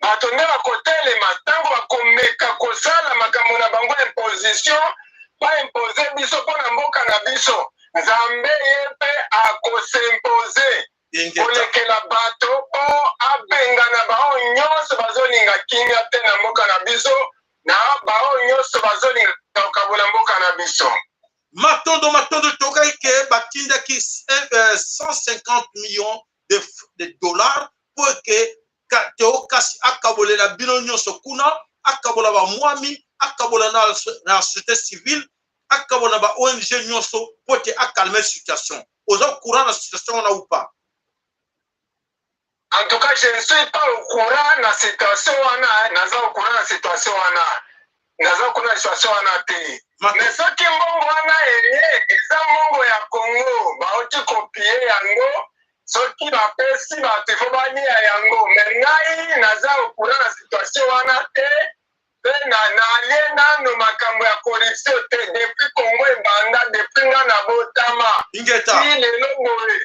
bato nde bakotelema ntango bakomeka kosala makambo na bango, imposition, baimpose biso mpo na mboka na biso. Nzambe ye mpe akosimpose kolekela bato mpo abengana bao nyonso bazolinga kimia te na mboka na biso, na bao nyonso bazolinga kokabola mboka na biso.
Matondo, matondo. Tokaki ke batindaki 150 millions de dollars mpo ke Teo Kasi akabolela bino nyonso kuna, akabola bamwami, akabola na société civile, akabola na ba ONG nyonso mpo ete acalme situation. Oza courant na situation wana ou pas?
En tout cas, je ne suis pas au courant na situation wana. Naza au courant na situation wana, naza au courant na situation wana te. Mais soki mbongo wana eye, eza mbongo ya Congo, bauti kopie yango. Soki bapesi bato, ifo balia yango. Mais ngai naza au courant na situation wana te, mpe nalie nano makambo ya corruption te depuis Congo ebanda, depuis nga nabotama ti lelo boye,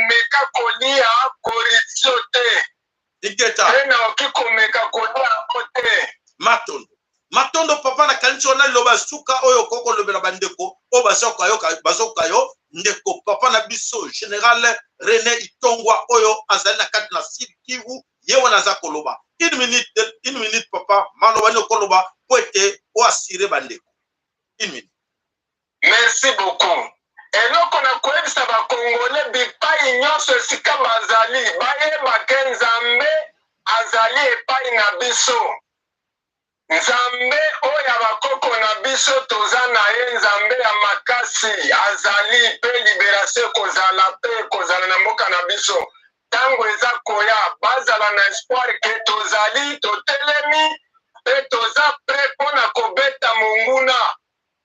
meka kolia corruption te, mpe naoki komeka kolia yango te.
Matondo, matondo papa. Nakanisi wana liloba suka oyo okoki kolobela bandeko oyo bazokoka yo, ndeko papa na biso général René Itongwa oyo azali na kati na Sud Kivu. Ye wana aza koloba. Une minute, une minute papa, maloba nini okoloba po ete oassurer bandeko? Une minute.
Merci beaucoup. Eloko na koyebisa bakongole bipai nyonso esika bazali, bayeba ke Nzambe azali epai na biso. Nzambe oyo ya bakoko na biso, toza na ye. Nzambe ya makasi azali, mpe libération ekozala, mpe ekozala na mboka na biso. Ntango eza koya, bazala na espoir ke tozali, totelemi mpe toza prêt mpo na kobeta monguna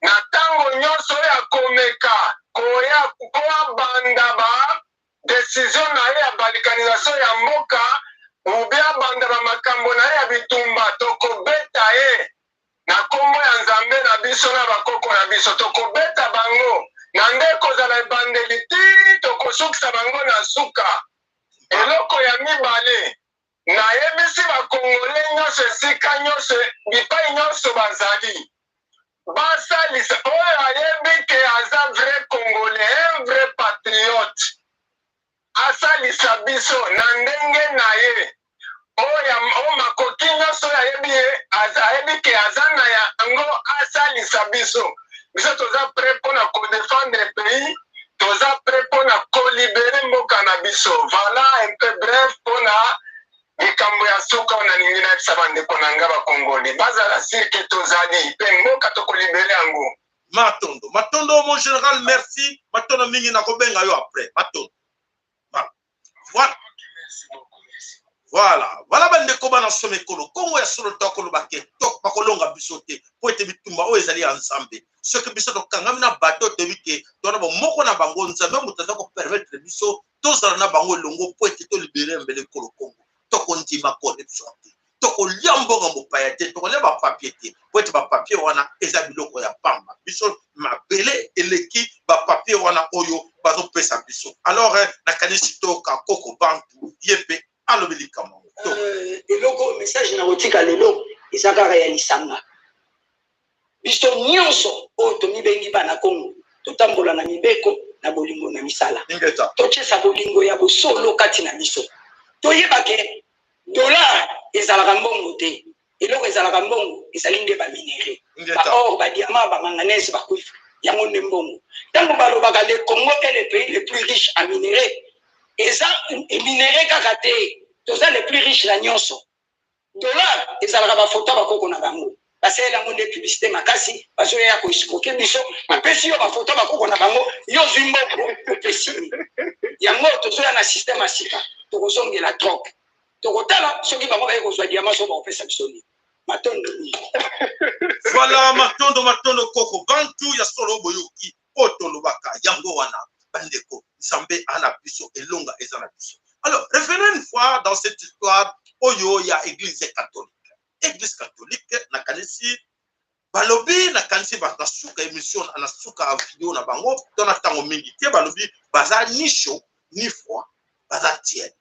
na ntango nyonso oyo akomeka koya mpo abanda ba décision na ye ya balkanisation ya mboka, ubi abanda bamakambo na ye ya bitumba. Tokobeta ye na nkombo ya Nzambe na biso na bakoko na biso. Tokobeta bango na nde ekozala ebandeli ti tokosukisa bango na suka. Eloko ya mibale, nayebisi bakongole nyonso, esika nyonso, bipai nyonso bazali, basalisa oyo ayebi ke aza vrai Congolais, un vrai patriote, asalisa biso na ndenge na ye oyo makoki nyonso oyo ayebi ye, ayebi ke aza na yango, asalisa biso. Biso toza prêt mpona kodéfendre pays, toza prêt mpona kolibérer mboka na biso. Voilà un peu bref mpona likambo ya suka oyo nalingi nayebisa bandeko na nga bakongoli. Bazala sûr ke tozali, mpe mboka tokolibérer yango.
Matondo, matondo mon général, merci. Matondo mingi, nakobenga yo après. Matondo. Voilà, voilà, voilà. Bandeko bana soma ekolo Kongo ya solo, tokoloba ke to bakolonga biso te, mpo ete bitumba oyo ezali ya Nzambe. Soki biso tokangami na bato, toyebi ke tona bomoko na bango, Nzambe moto aza kopermettre biso tozala na bango elongo mpo ete tolibérer mbele ekolo Kongo. Tokondima corruption te. Tokolia mbongo mopaya te, tokolia bapapier te, po ete bapapier wana eza biloko ya pamba. Biso mabele eleki bapapier wana oyo bazopesa biso. Alors nakanisi toyoka Koko Bantu, ye mpe alobi likambo yango.
Eloko message na kotika lelo eza kaka ya lisanga. Biso nyonso oyo tomibengi bana Kongo, totambola na mibeko, na bolingo, na misala. Totiesa bolingo ya bosolo kati na biso. Toyeba ke dollar ezalaka mbongo te. Eloko ezalaka mbongo ezali nde ba minerais, ba or, ba diamant, ba manganèse, ba cuivre. Yango nde mbongo. Ntango balobaka le Congo est le pays le plus riche en minerais, eza minerais kaka te, toza le plus riche na nyonso. Dollar ezalaka ba photo ya bakoko na bango, basalela yango nde publicité makasi, bazoya ko escroquer biso, bapesi yo ba photo ya bakoko na bango, yo ozwi mbongo opesi ye. Yango tozoya na système ya sika, tokozongela troc, tokotala soki bango baye kozwa diamant, soki bakopesa biso nini. Matondo mingi.
Voilà, matondo, matondo Koko Bantu. Ya solo, boyoki oyo tolobaka yango wana. Bandeko, Nzambe ana biso, elonga eza na biso. Alors, revenons une fois dans cette histoire oyo ya Église catholique. Église catholique, nakanisi balobi, nakanisi na suka émission, na suka video na bango to na ntango mingi te, balobi baza ni chaud ni froid, baza tiède.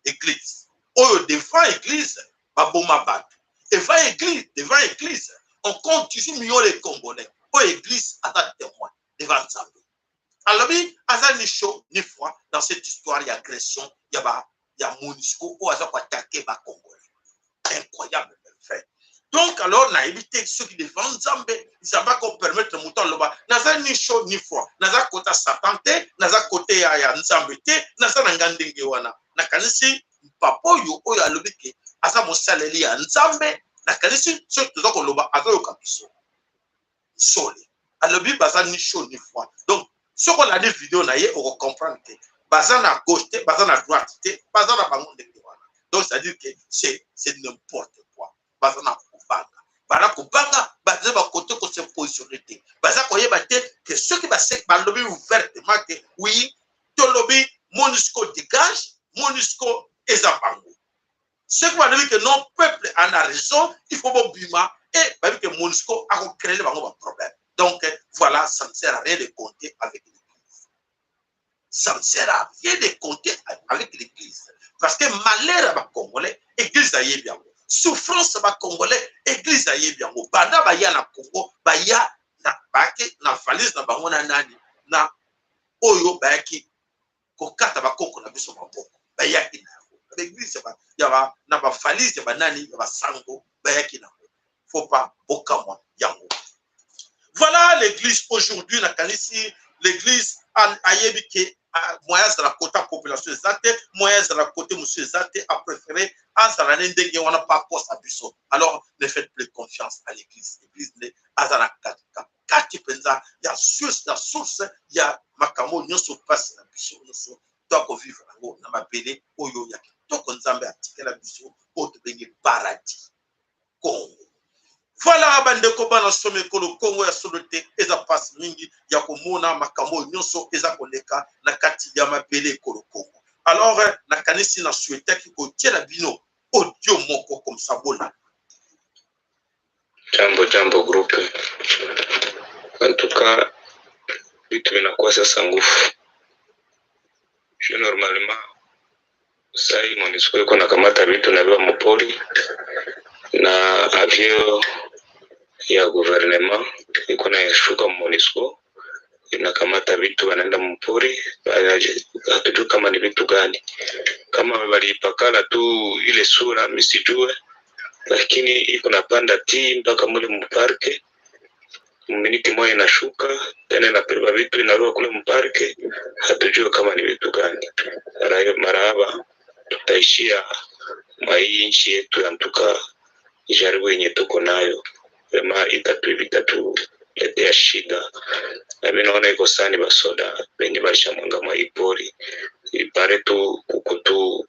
Église oyo, devant église baboma bato, devant église, devant église on compte 18 millions de Congolais oyo église aza témoin devant Nzambe. Alobi aza ni chaud ni froid dans cette histoire ya agression ya ba ya MONUSCO oyo aza koattaquer Bacongolais. Incroyable, fait. Donc alors, nayebi te soki devant Nzambe, Nzambe akopermettre moto aloba naza ni chaud ni froid, naza kota Satan te, naza kote ya Nzambe te, naza na nga ndenge wana. Nakanisi papa oyo alobi ke aza mosaleli ya Nzambe, nakanisi soki toza koloba azoyoka biso. Sole alobi baza ni chaud ni froid. Donc soki olandi video na ye, okocomprendre te baza na gauche te, baza na droite te, baza na bango ndenge wana. Donc c'est à dire que c'est n'importe quoi. Baza na kobanga, baza kobanga, baza bakote kose positionner te, baza koyeba te ke soki balobi ouvertement ke oui, tolobi MONUSCO dégage, MONUSCO eza bango. Soki balobi ke non, peuple en a raison, il faut bobima, et bayebi ke MONUSCO akocréer bango baproblème. Donc voilà, ça ne sert à rien de compter avec l'Église, ça ne sert à rien de compter avec l'Église, parce que malheur ya Bacongolais, Église ayebi yango. Souffrance ya Bacongolais, Église ayebi yango. Banda baya na Congo, baya na bayaki na valise na bango na nani na oyo bayaki kokata bakoko na biso maboko, bayaki na yango na baeglise na bavalise ya banani, ya basango, bayaki na yango. Faut pas bokamwa yango. Voilà l'église aujourd'hui. Nakanisi l'église ayebi ke moyen azala kota population eza te, moyen azala kote mosusu eza te, apréféré azala ne ndenge wana mpo akosa biso. Alors ne faites plus confiance à l'église. Église nde aza na kati mpenza ya source, ya source ya makambo nyonso, mpasi na biso nyonso toakovivre yango na mabele oyo ya kitoko Nzambe atikela biso, oyo tobengi paradis Congo. Voilà, bandeko bana somi ekolo Kongo, ya solo te, eza mpasi mingi ya komona makambo oyo nyonso eza koleka na kati ya mabele ekolo Kongo. Alors nakanisi na souhaitaki kotiela bino audio moko comme ça bolanda.
Jambo jambo groupe. En tout cas, vitu vinakuwa sasa ngufu. Juu normalement sai MONUSCO iko nakamata vitu na viwa mupori na avion ya gouvernement iko na shuka MONUSCO inakamata vitu, wanaenda mpori, hatujui kama ni vitu gani, kama waliipakala tu ile sura misijue, lakini iko napanda ti mpaka mule muparc, miniti moja inashuka tena inabeba vitu inarua kule muparc, hatujue kama ni vitu gani. Marahaba, tutaishia mwa hii nchi yetu ya ntuka, jaribu yenye tuko nayo wema itatuletea shida, na mimi naona iko sani basoda benye balishamwanga mwa hii pori ipare tu kukutu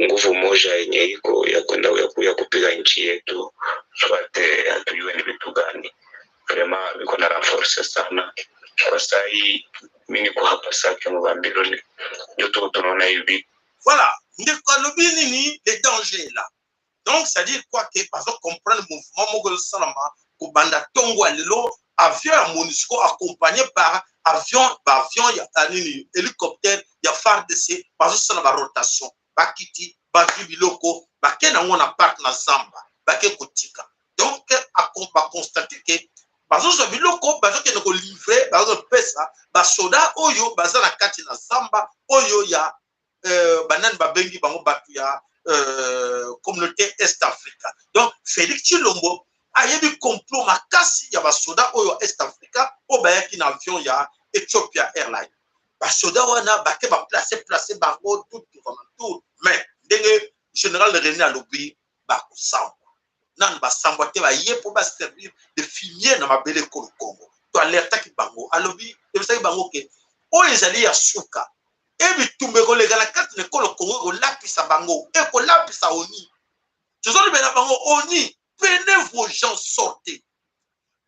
nguvu moja yenye iko ya kwenda ya kupiga nchi yetu, swate hatujue ni vitu gani. Vraiment biko na renforce sana kwa saa hii. Mimi niko hapa Sake Mubambiro, ndio tuko tunaona hivi.
Voilà, ndeko alobi nini? Le danger est là. Donc c'est à dire quoi que bazo comprendre mouvement moko ezosalama kobanda ntongo ya lelo, avion ya Monusco accompagné par avion ba avion ya nini hélicoptère ya FARDC, bazosala ba rotation, bakiti bazwi biloko bake nango na parc na zamba bake kotika. Donc baconstate ke bazozwa biloko bazokende kolivre, bazopesa basoda oyo baza na kati na zamba oyo ya banani babengi bango bato ya communauté Est Africa. Donc Félix Tshilombo ayebi complot makasi ya basoda oyo ya Est Africa oyo bayaki na avion ya Ethiopia Airline. Basoda wana bake baplace place bango tout tout, mais ndenge général René alobi, bakosambwa nanu basambwa te, baye mpo baservir de fumier na mabele ekolo Congo. To alertaki bango, alobi ebisaki bango ke oyo ezali ya suka e bitumba ekoleka na kati na ekolo Congo, ekolapisa bango, ekolapisa ONU. Tozolobela bango ONU, prenez vos gens, sortez,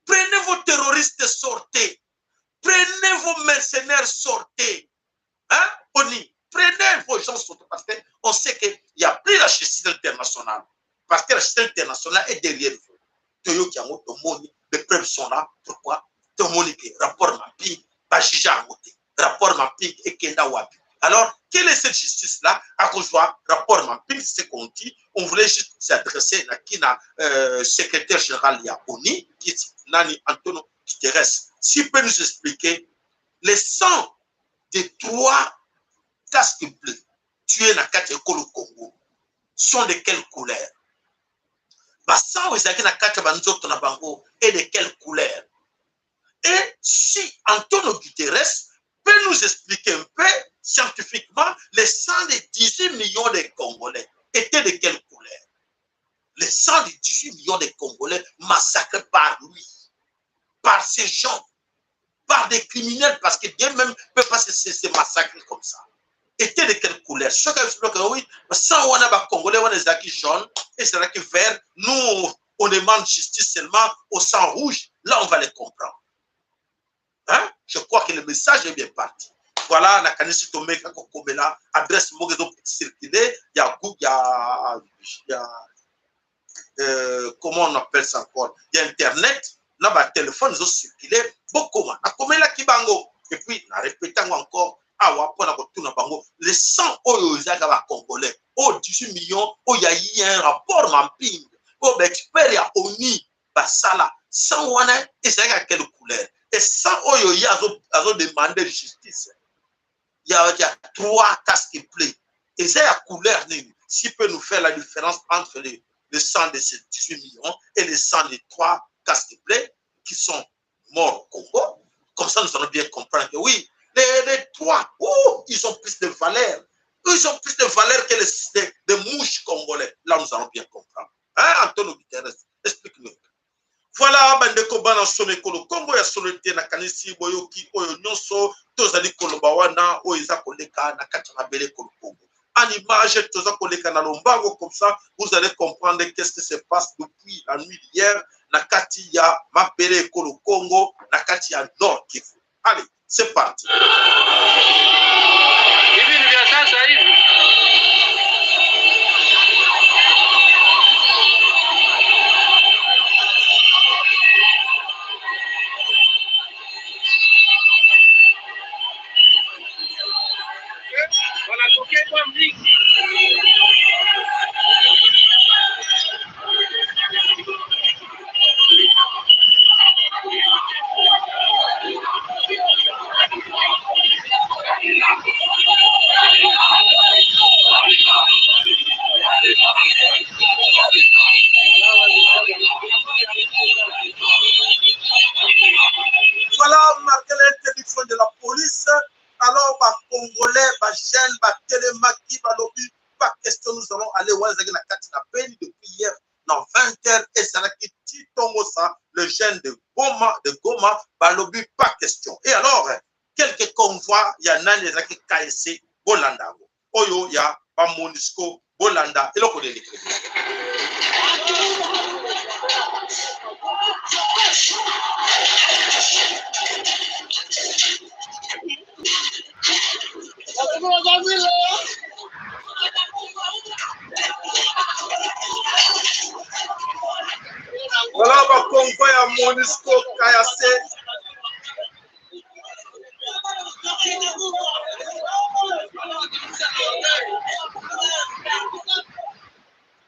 prenez vos terroristes, sortez, prenez vos mercenaires, sortez. Hein, ONU, prenez vos gens, sortez, parce que on sait qu'il n'y a plus la justice internationale, parce que la justice internationale est derrière vous. Toyoki yango, tomoni, les preuves sont là. Pourquoi tomoni ke rapport mapping bajuge yango te? Rapport mapping ekenda wapi? Alors, quelle est cette justice là akozwa rapport mapping? C'est ce qu'on dit. On voulait juste s'adresser na kina secrétaire général ya ONU, qui nani, Antonio Guterres, s'il peut nous expliquer les sang des trois casques bleus tués na kati ya ekolo Congo sont de quelle couleur, basang oyo ezalaki na kati ya banzoto na bango et de quelle couleur. Et si Antonio Guterres peut nous expliquer un peu scientifiquement les sang des 18 millions de Congolais étaient de quelle couleur, les sang des 18 millions de Congolais massacrés par lui, par ces gens, par des criminels, parce que Dieu même ne peut pas se massacrer comme ça, était de quelle couleur. Soki que oui, sang wana bacongolais wana ezalaki jaune, ezalaki vert, nous on demande justice seulement au sang rouge, là on va les comprendre, hein? Je crois que le message est bien parti. Voilà, nakanisi tomeka kokomela adresse moko ezocircule ya comment on appelle ça encore, ya internet na batelefone ezocircule. Bokoma, nakomelaki bango et puis na répéte yango encore awa mpona kotuna bango le sang oyo ezalaka bacongolais oyo 18 millions oyo ayi un rapport mapping oyo baexpert ya ONU basala, sang wana ezalaki ya quelle couleur? Et sang oyo ye azodemande justice ya trois casques bleus eza ya couleur nini? S'il peut nous faire la différence entre le sang de ces 18 millions et le sang des trois casques bleus qui sont morts au Congo, comme ça nous allons bien comprendre que oui, les trois, oh, ils ont plus de valeur, ils ont plus de valeur que les mouches congolais. Là nous allons bien comprendre, hein? Antonio Guterres, explique-nous. Voilà, bandeko bana solo ekolo Kongo ya solo te, nakanisi boyoki oyo nyonso tozali koloba wana oyo eza koleka na kati ya mabele ekolo Kongo. En image toza koleka na lombango, comme ça vous allez comprendre qu'est-ce qui se passe depuis la nuit d'hier na kati ya mabele ekolo Kongo, na kati ya Nord Kivu. Allez, c'est parti.
Hivi ni vya sasa hivi. Wanatokea kwa mingi.
Voilà, marqué l'interdiction de la police. Alors bacongolais, bajeune batelemaki, balobi pas question, nous allons aller. Wana ezalaki na kati na Beni depuis hier na 20 heures, ezalaki ti ntongo sa le jeune de Goma, de Goma balobi pas question. Et alors quelques convois ya nani ezalaki KSC, bolanda yango oyo ya bamonusco, bolanda eloko leleki. Voilà ba convoi ya Monusco Kayase.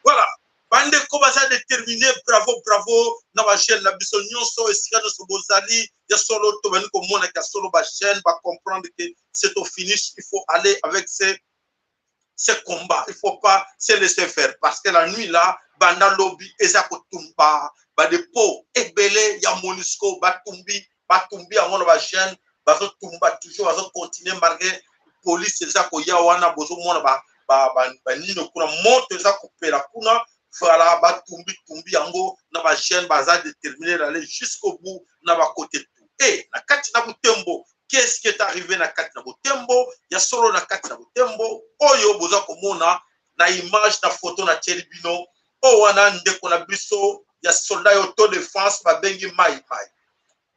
Voilà. Bandeko baza déterminé, bravo bravo na ba jeune na biso nyonso esika nyonso bozali ya solo tobandi komona ya solo ba jeune ba comprendre que c'est au finish, il faut aller avec ces ce combat, il faut pas se laisser faire parce que la nuit là banda lobi eza kotumba ba depot ebele ya Monusco batumbi batumbi yango na ba jeune bazotumba toujours bazocontinue malgré police eza koya wana bozomona ba banino kuna moto eza kopela kuna voilà batumbi tumbi yango na ba jeune baza déterminé d'aller jusqu'au bout na ba côté tout et na kati na Butembo. Qu'est-ce qui est arrivé na kati na Butembo? Ya solo na kati na Butembo oyo boza komona na image na photo na tieli bino oyo wana ndeko na biso ya soldat ya autodefense babengi mai mai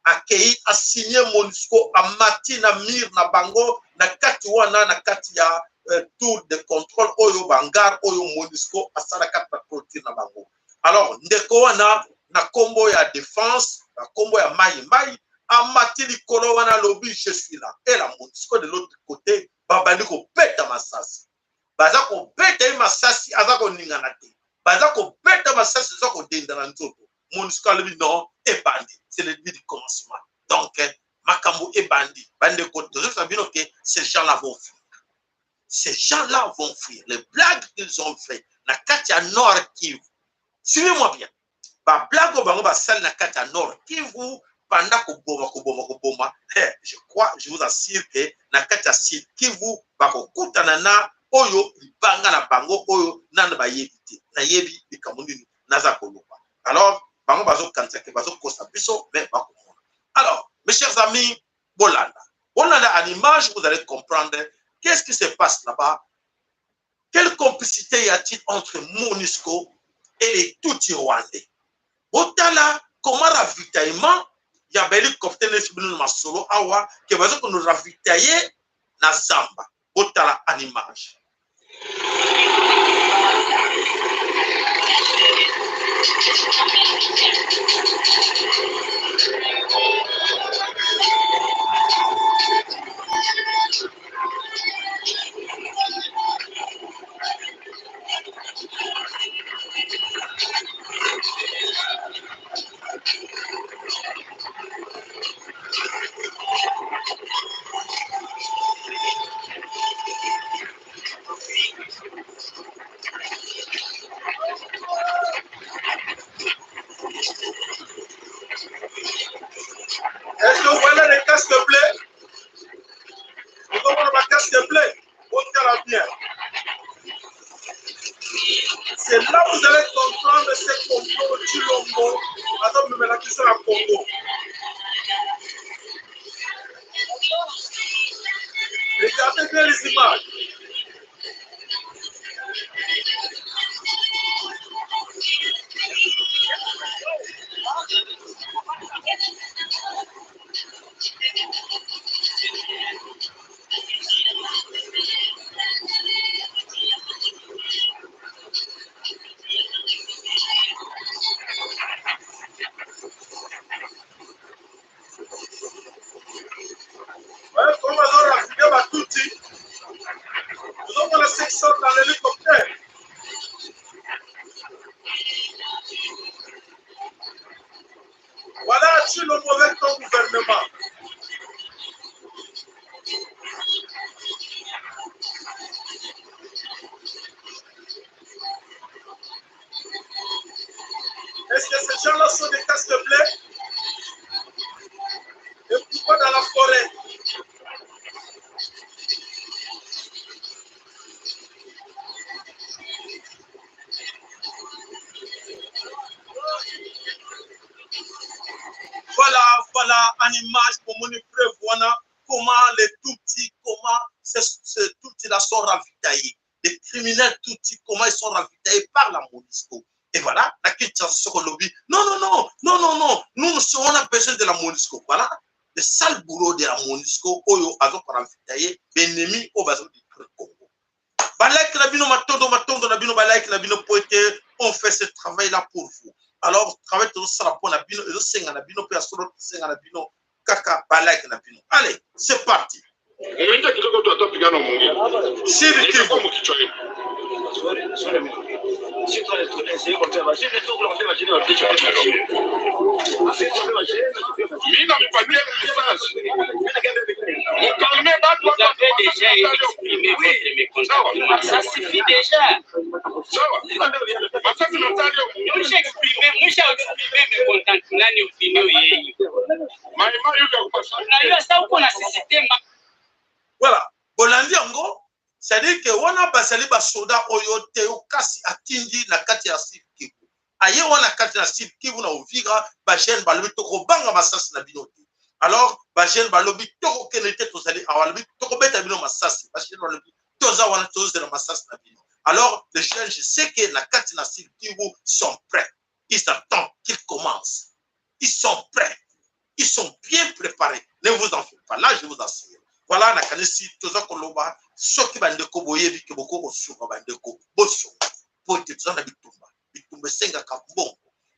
akei asigne Monusco amati na mur na bango na kati wana na kati ya tour de contrôle oyo bangar oyo Monusco asala kati na clôture na bango. Alors ndeko wana na kombo ya défense na kombo ya mai mai amati likolo wana alobi je suis là et la Monusco de l'autre côté babandi kobeta masasi, baza kobeta ye masasi aza koningana te, baza kobeta masasi aza kodenda na nzoto. Monusco alobi non, ebandi, c'est le début du commencement. Donc makambo ebandi bandeko, tozopesa bino ke ces gens là vont fuir, ces gens là vont fuir les blagues qu'ils ont fait na kati ya Nord Kivu. Suivez-moi bien, ba blague oyo bango basali na kati ya Nord Kivu banda koboma koboma koboma, je crois, je vous assure que na kati ya Sud Kivu bakokutana na oyo libanga na bango oyo nanu bayebi te. Nayebi likambo nini naza koloba. Alors bango bazokanisa ke bazokosa biso, mais bakomona. Alors mes chers amis, bolanda bolanda en image, vous allez comprendre qu'est-ce qui se passe là-bas. Quelle complicité y a-t-il entre MONUSCO et les Tutsis rwandais? Botala comment ravitaillement ya ba hélicoptère neti bino na masolo awa ke baza kono ravitailler na zamba. Botala en image. Est-ce que vous voyez les casques bleus? Vous voyez les casques bleus? Botala bien. C'est là où vous allez comprendre ce complot Tshilombo azomemela biso na Congo. Regardez bien les images. Ouais, comment on a vu Batuti? Nous avons la section dans l'hélicoptère. Voilà, tu le mauvais ton gouvernement. Est-ce que ces gens-là sont des casques bleus? Et pourquoi dans la forêt? Voilà, voilà, en image pour mon preuve, voilà comment les Tutsis, comment ces Tutsis-là sont ravitaillés. Les criminels Tutsis, comment ils sont ravitaillés par la MONUSCO. Et voilà, la Kinshasa sur le lobby. Non, non, non, non, non, non, nous, nous on a besoin de la MONUSCO. Voilà, le sale boulot de la MONUSCO, oyo, azo ravitailler, l'ennemi, oyo bazo détruire Congo. Balike na bino matondo matondo na bino balike na bino po ete on fait ce travail là pour vous. Alors travail tozosala mpo na bino ezosenga na bino mpe ya solo tosenga na bino kaka balike na bino. Allez, c'est parti.
Mwinda kidogo tu atapigana mwingine.
Siri
Itakuwa
Kivu.
mkichwa yenu. Mimi namipatia message. Mkalme batu
Vous
hapa
avez déjà exprimé votre mécontentement. Ça suffit déjà.
Sawa. Masasi natalia mwingine.
Mwisha exprime, mwisha exprime mécontentement ni opinion yenu.
Maima yuko ya kupasa.
Unajua sasa uko na system
Voilà, bolandi yango, c'est-à-dire que wana bazali basoda oyo Teokasi atindi na kati ya Sud Kivu. Aye wana kati na Sud Kivu na Uvira, bajeune balobi tokobanga masasi na bino te. Alors bajeune balobi tokokende te, tozali awa, balobi tokobeta bino masasi. Bajeune balobi toza wana tozozela masasi na bino. Alors les jeunes, je sais que na kati na Sud Kivu sont prêts. Ils attendent qu'ils commencent. Ils sont prêts. Ils sont bien préparés. Ne vous en faites pas. Là, je vous assure. Voilà, nakanisi toza koloba soki bandeko boyebi ke bokoki kosunga bandeko bosunga po ete toza na bitumba. Bitumba esengaka mbongo,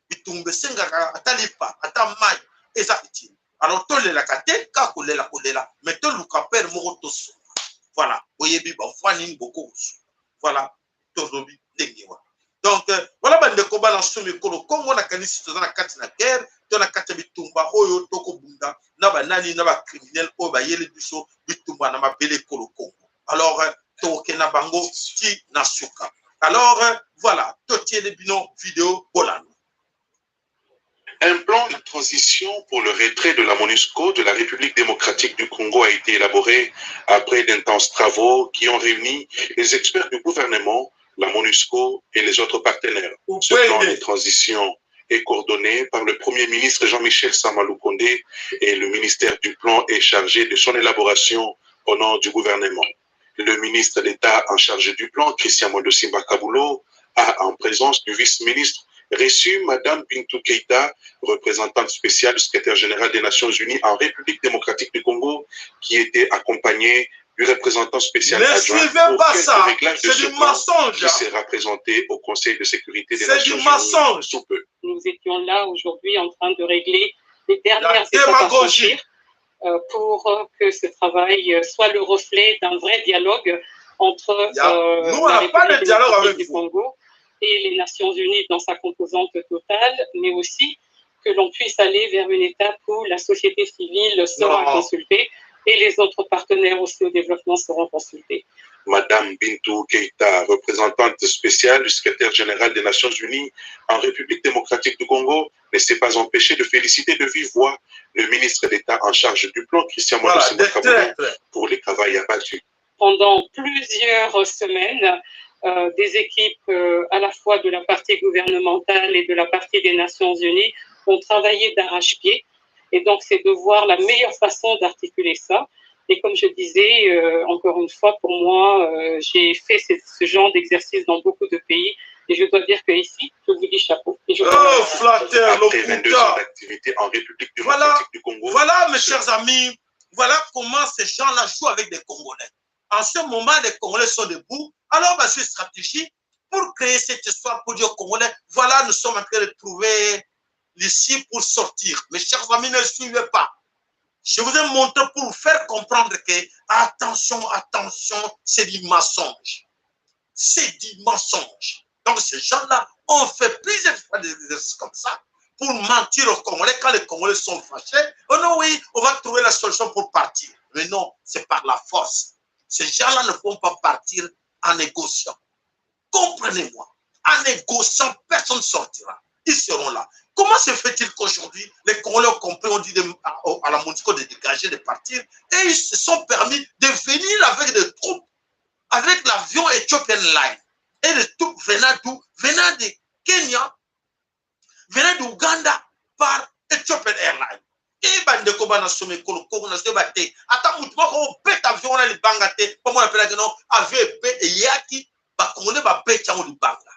bitumba esengaka ata lipa ata mai, eza utile. Alors tolelaka te kaka kolela kolela, mais toluka pere moko tosunga. Voilà, boyebi bavoi nini bokoki kosunga. Voilà, tolobi ndenge wana. Donc voilà bandeko bana nsomi ekolo Kongo, nakanisi toza na kati na guerre to na kati ya bitumba oyo tokobunda na banani na bacriminel oyo bayeli biso bitumba na mabele ekolo Kongo. Alors tokokenda bango ti na suka. Alors voilà, totiele bino video bolanda.
Un plan de transition pour le retrait de la MONUSCO de la République démocratique du Congo a été élaboré après d'intenses travaux qui ont réuni les experts du gouvernement, la MONUSCO et les autres partenaires. Ce plan de transition est coordonné par le Premier ministre Jean-Michel Sama Lukonde et le ministère du Plan est chargé de son élaboration au nom du gouvernement. Le ministre d'État en charge du plan, Christian Mwando Simba Kabulo, a, en présence du vice-ministre, reçu Madame Bintou Keïta, représentante spéciale du secrétaire général des Nations Unies en République démocratique du Congo, qui était accompagnée du représentant spécial
Ne
adjoint
suivez
pour
pas
quelques
ça,
réglages de
c'est
ce
du
plan
mensonge.
qui sera présenté au Conseil de sécurité des
C'est du
Nations Unies
mensonge.
sous peu.
Nous étions là aujourd'hui en train de régler les dernières
La
étapes à
démagogie.
franchir pour que ce travail soit le reflet d'un vrai dialogue entre
Nous, on
la
n'a pas de
République
dialogue
démocratique
avec
du
vous.
Congo et les Nations Unies dans sa composante totale, mais aussi que l'on puisse aller vers une étape où la société civile sera
Non.
consultée et les autres partenaires aussi au développement seront consultés.
Madame Bintou Keïta, représentante spéciale du secrétaire général des Nations Unies en République démocratique du Congo, ne s'est pas empêchée de féliciter de vive voix le ministre d'État en charge du plan, Christian
Voilà,
Mwando
des
Simba Kabulo,
traîtres.
pour le travail abattu.
Pendant plusieurs semaines, des équipes à la fois de la partie gouvernementale et de la partie des Nations Unies ont travaillé d'arrache-pied. Et donc, c'est de voir la meilleure façon d'articuler ça. Et comme je disais, encore une fois, pour moi, j'ai fait ce genre d'exercice dans beaucoup de pays. Et je dois dire qu'ici, je vous dis chapeau. Et je vous
Oh,
remercie.
flatteur,
Après 22
locuteur.
ans d'activité en République démocratique du Congo.
Voilà, mes chers amis, voilà comment ces gens-là jouent avec des Congolais. En ce moment, les Congolais sont debout. Alors, bah, c'est une stratégie pour créer cette histoire, pour dire aux Congolais, voilà, nous sommes en train de trouver l'issue pour sortir. Mes chers amis, ne suivez pas. Je vous ai montré pour vous faire comprendre que, attention, attention, c'est du mensonge. C'est du mensonge. Donc, ces gens-là ont fait plusieurs fois des exercices comme ça pour mentir aux Congolais. Quand les Congolais sont fâchés, oh non, oui, on va trouver la solution pour partir. Mais non, c'est par la force. Ces gens-là ne vont pas partir en négociant. Comprenez-moi, en négociant, personne ne sortira. Ils seront là. Comment se fait-il qu'aujourd'hui, les Congolais ont compris, on dit à la MONUSCO de dégager, de partir, et ils se sont permis de venir avec des troupes, avec l'avion Ethiopian Line, et des troupes venant d'où? Venant de Kenya, venant d'Ouganda par Ethiopian Airlines. Et bandeko bana some ekolo Kongo na soki bate ata mutu moko obeta avion wana libanga te mpo mona mpelaki no avion epe eyaki bakongole babeti yango libanga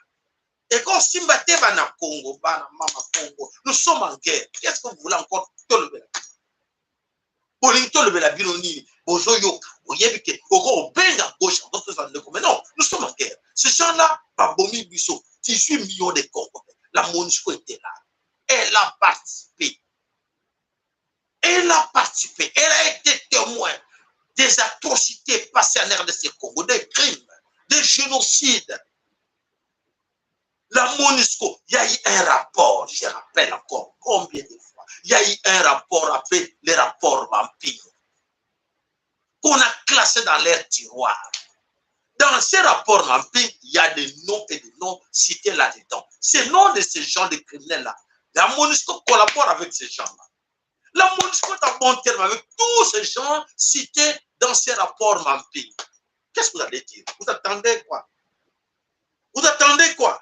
ekosimba te bana Congo, bana mama Congo, nous sommes en guerre. Qu'est-ce que vous voulez encore tolobela? Bolingi tolobela bino nini? Bozoyoka, boyebi ke oko obenga gauche tozala ndeko, mais non, nous sommes en guerre. Ces gens-là babomi biso 18 millions de Congolais. La MONUSCO était là. Elle a participé. Elle a participé. Elle a été témoin des atrocités passées en RDC Congo, des crimes, des génocides. La MONUSCO, il y a eu un rapport, je rappelle encore combien de fois, il y a eu un rapport appelé le rapport Vampire, qu'on a classé dans leur tiroir. Dans ces rapports Vampire, il y a des noms et des noms cités là-dedans. Ces noms de ces gens de criminels-là. La MONUSCO collabore avec ces gens-là. La MONUSCO est en bon terme avec tous ces gens cités dans ces rapports Mamping. Qu'est-ce que vous allez dire? Vous attendez quoi? Vous attendez quoi?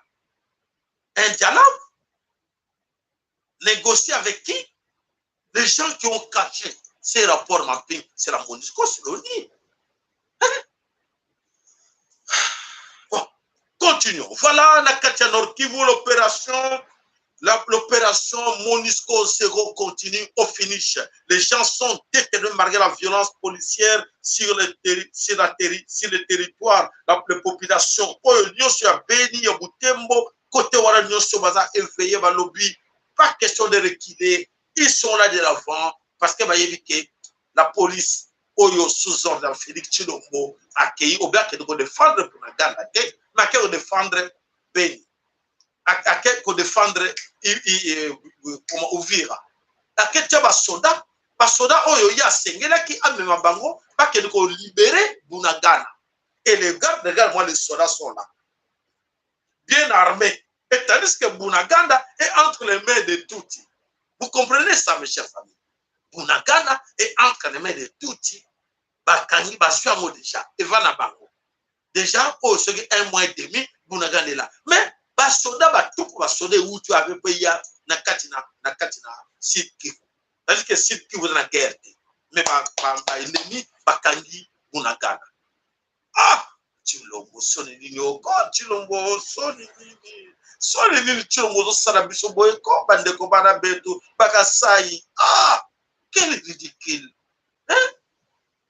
Un dialogue? Négocier avec qui? Les gens qui ont caché ces rapports Mamping, c'est la MONUSCO, c'est l'ONU. Hein? Bon, continuons. Voilà, na kati ya Nord Kivu, l'opération l'opération MONUSCO 0 continue au finish. Les gens sont déterminés malgré la violence policière sur le, terri sur la terri sur le territoire, la, la population. Oyo nyonso ya Beni, ya Butembo, côté wana nyonso baza éveillé balobi, pas question de reculer. Ils sont là de l'avant parce que bayebi que la police oyo sous ordre ya Félix Tshilombo akei obe akende ko défendre pour Uganda te, mais akei ko défendre Beni. Ake ko défendre comment Uvira. Ake tia basoda, basoda oyo ye asengelaki amema bango bakende ko libérer Bunagana. Et les gardes, regarde moi les soldats sont là. Bien armés. Et tandis que Bunagana est entre les mains de Tutsi. Vous comprenez ça, mes chers amis? Bunagana est entre les mains de Tutsi. Bakangi, bazwi yango déjà. Eva na bango. Déjà, oyo soki un mois et demi, Bunagana est là. Mais basoda batuku basoda ewuti oyo ape mpe ya na kati na na kati na Sud Kivu. C'est-à-dire que Sud Kivu eza na guerre te. Mais ba ba, ba ennemi bakangi Bunagana. Ah! Tshilombo soni nini oko Tshilombo soni nini soni nini Tshilombo ozosala biso boye ko bandeko bana betu bakasai ah quel ridicule hein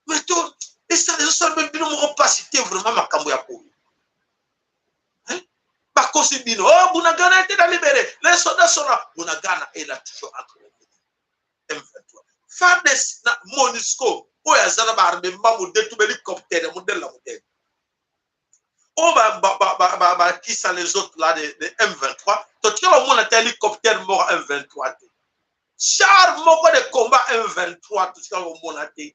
mais to esala ezosala mpe bino moko mpasi te vraiment makambo ya boye hein bakosi bino oh Bunagana était libéré les soldats sont là Bunagana est là toujours entre les M23 FARDC na MONUSCO oyo aza na baarmement modèle to hélicoptère ya modèle na modèle oyo bakisa les autres là de, de M23 totika bamona te hélicoptère moko M23 te char moko de combat M23 totika komona te.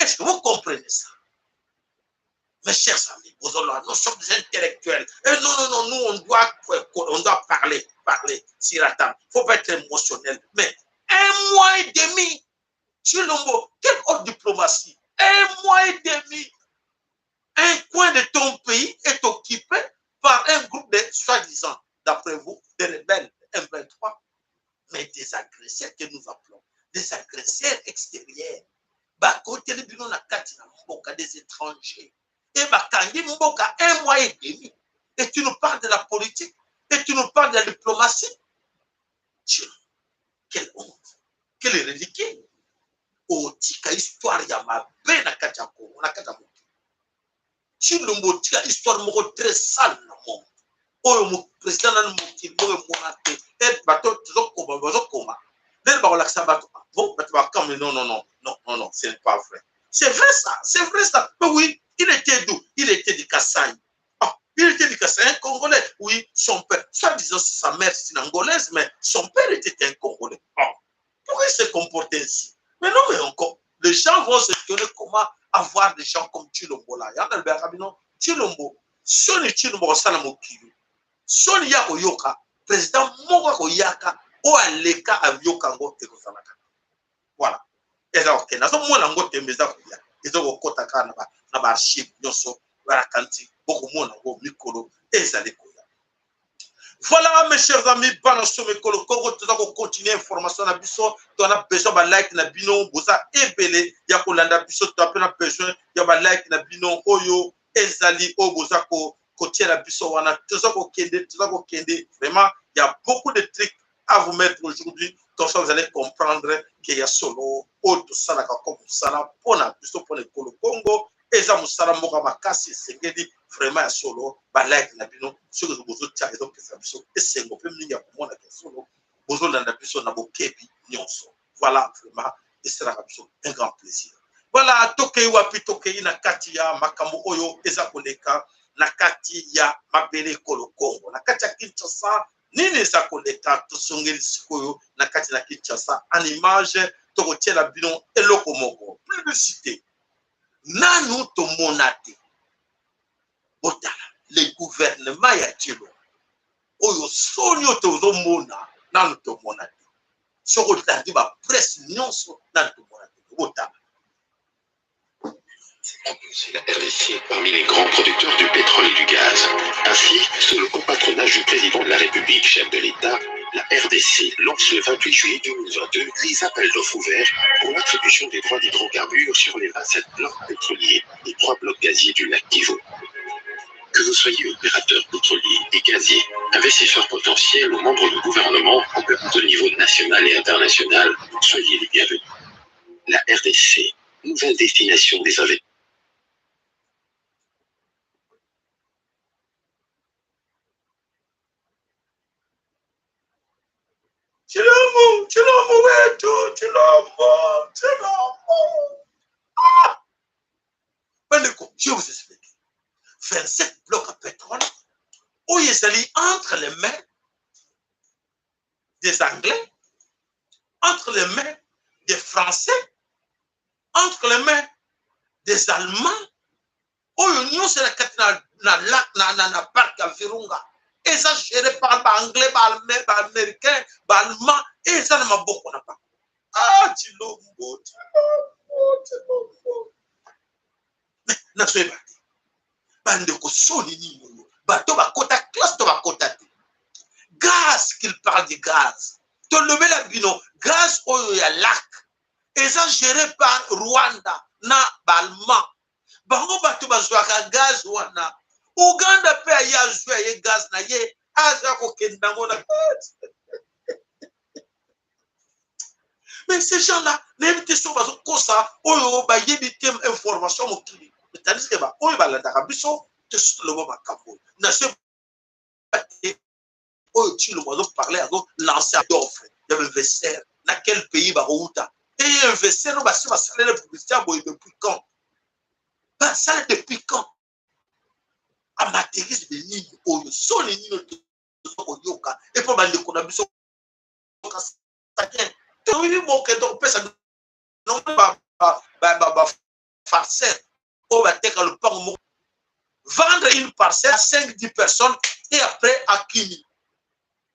Est-ce que vous comprenez ça? Mes chers amis, nous sommes des intellectuels. Et non, non, non, nous, on doit parler, parler sur la table. Il ne faut pas être émotionnel. Mais un mois et demi, Tshilombo, quelle haute diplomatie? Un mois et demi, un coin de ton pays est occupé par un groupe de soi-disant, d'après vous, des rebelles M23, mais des agresseurs que nous appelons, des agresseurs extérieurs. Bakoteli bino na kati na mboka, des étrangers. Et bakangi mboka un mois et demi. Et tu nous parles de la politique, et tu nous parles de la diplomatie. Tiens, quelle honte, quelle ridicule. Otika histoire ya mabe na kati ya Congo, na kati ya mokili. Tshilombo otika histoire moko très sale na monde. Oyo président nanu mokili moko emona te. Et bato tozokoma, bazokoma. Ndenge bakolakisa bato, bon, bato bakamwe, non, non, non, non, non, non, ce n'est pas vrai. C'est vrai ça, c'est vrai ça. Mais oui, il était d'où? Il était du Kasaï. Ah, il était du Kasaï, un Congolais. Oui, son père, soi-disant sa mère c'est une Angolaise, mais son père était un Congolais. Ah, pourquoi il se comportait ainsi? Mais non, mais encore, les gens vont se questionner comment avoir des gens comme Tshilombo là. Yanda le Rabino, Tshilombo, soni Tshilombo kosala mokili. Soni ya koyoka, président moko akoyaka, oyo aleka ayoka yango ekozalaka. Voilà. Eza kokende. Nazomona yango tembe eza koya. Eza kokota kaka na ba archive nyonso barakanti bokomona yango mikolo ezali koya. Voilà mes chers amis, bana so mikolo Kongo toza ko continuer information na biso, to na besoin ba like na bino, boza ebele ya kolanda biso, to na besoin ya ba like na bino oyo ezali oyo boza ko kotiela biso wana, toza kokende, toza kokende vraiment, il y a beaucoup de trucs à vous mettre aujourd'hui, comme ça vous allez comprendre que ya solo oyo tosalaka comme mosala mpona biso mpona ekolo Congo eza mosala moko makasi esengeli Vraiment ya solo, ba like na bino soki bozotia ezopesa biso esengo mpe mingi ya komona ya solo bozolanda biso na bokebi nyonso. Voilà, vraiment esalaka biso un grand plaisir. Voilà, tokei wapi? Tokei na kati ya makambo oyo eza koleka na kati ya mabele ekolo Congo, na kati ya Kinshasa. Nini eza koleka? Tosongeli sikoyo na kati na Kinshasa en image. Tokotiela bino eloko moko, publicité nanu tomona te. Botala le gouvernement ya Tshilombo oyo, soni oyo tozomona nanu tomona te. Soki otandi ba presse nyonso, nanu tomona te. Botala.
La RDC parmi les grands producteurs du pétrole et du gaz. Ainsi, sous le copatronage du président de la République, chef de l'État, la RDC lance le 28 juillet 2022 les appels d'offres ouverts pour l'attribution des droits d'hydrocarbures sur les 27 blocs pétroliers et 3 blocs gaziers du lac Kivu. Que vous soyez opérateur pétrolier et gazier, investisseur potentiel ou membre du gouvernement opérant au niveau national et international, soyez les bienvenus. La RDC, nouvelle destination des investisseurs.
Tshilombo, Tshilombo wetu, Tshilombo, Tshilombo. Ah! Bandeko, je vous explique. 27 blocs à pétrole, oyo ezali entre les mains des Anglais, entre les mains des Français, entre les mains des Allemands, oyo nyonso na kati na, na, lac, na, na, na parc ya Virunga eza géré par baanglais, baallemand, baaméricain, baallemand, eza na maboko na bango. Ah, Tshilombo, Tshilombo, Tshilombo, nazoyeba te bandeko, soni nini oyo? Bato bakota classe to bakota te? Gaz, qu'il parle du gaz, tolobela bino gaz oyo ya lac eza géré par Rwanda na baallemand. Bango bato bazwaka gaz wana. Uganda mpe aye azwi aye gaz na ye, aza kokende yango na. Mais ces gens là, nayebi te soki bazokosa oyo bayebi te information mokili, tandis que baoyo balandaka biso tosi toloba makambo nazoyeba te. Oyo Tshilombo azoparle, azolancer d'offre ya bainvestisseur, na quel pays bakouta e investir? No basi basalele publicité ya boye depuis quand? Basala depuis quand? Amateurisme nini oyo? Soni nini toza koyoka epo bandeko na biso kasakien? Toyebi bokende kopesa bafarceur oyo bateka lopango moko, vendre une parcelle à 5 10 personnes et après akimi.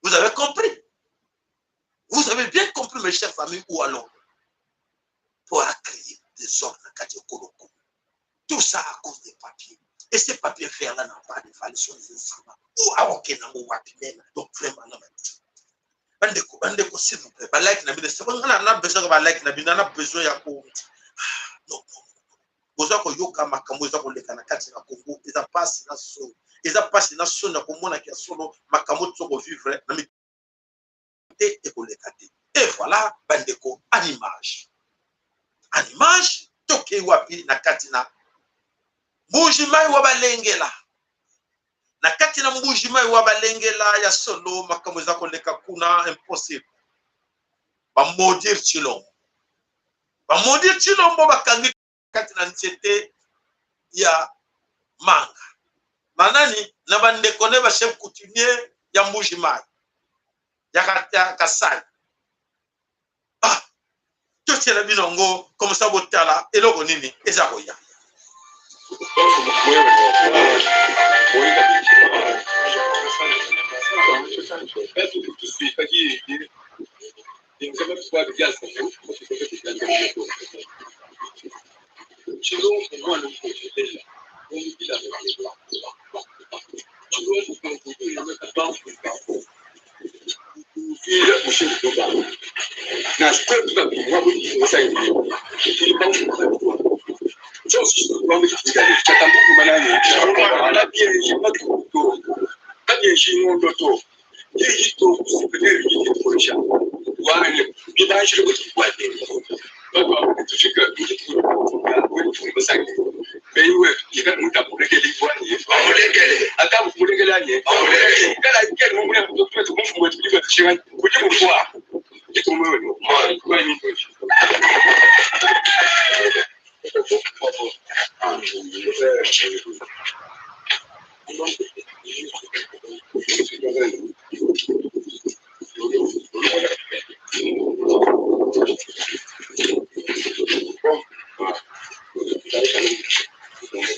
Vous avez compris, vous avez bien compris, mes chers amis. Où allons pour créer des ordres na kati ya koloko? Tout ça à cause des papiers, et ces papiers verts là n'ont pas de valeur sur les instruments ou akokende yango wapi même? Donc vraiment, na bandeko, bandeko, s'il vous plaît, balike na bino. Nga na besoin ya balike na bino, na besoin ya ko non, boza koyoka makambo eza koleka na kati na Congo. Eza mpasi na soni, eza mpasi na soni ya komonaki ya solo makambo toza kovivre na te, ekoleka te. Et voilà, bandeko, en image, en image. Tokei wapi? Na kati na Mbuji Mai wa Balengela. Na kati na Mbuji Mai wa Balengela, ya solo makambo eza koleka kuna, impossible. Bamaudire Tshilombo, bamaudire Tshilombo, bakangi kati na nzete ya manga banani na bandeko ne bachef coutumier ya Mbuji Mai ya Kasai. Ah, totiela bino yango comme ça botala eloko nini eza koya.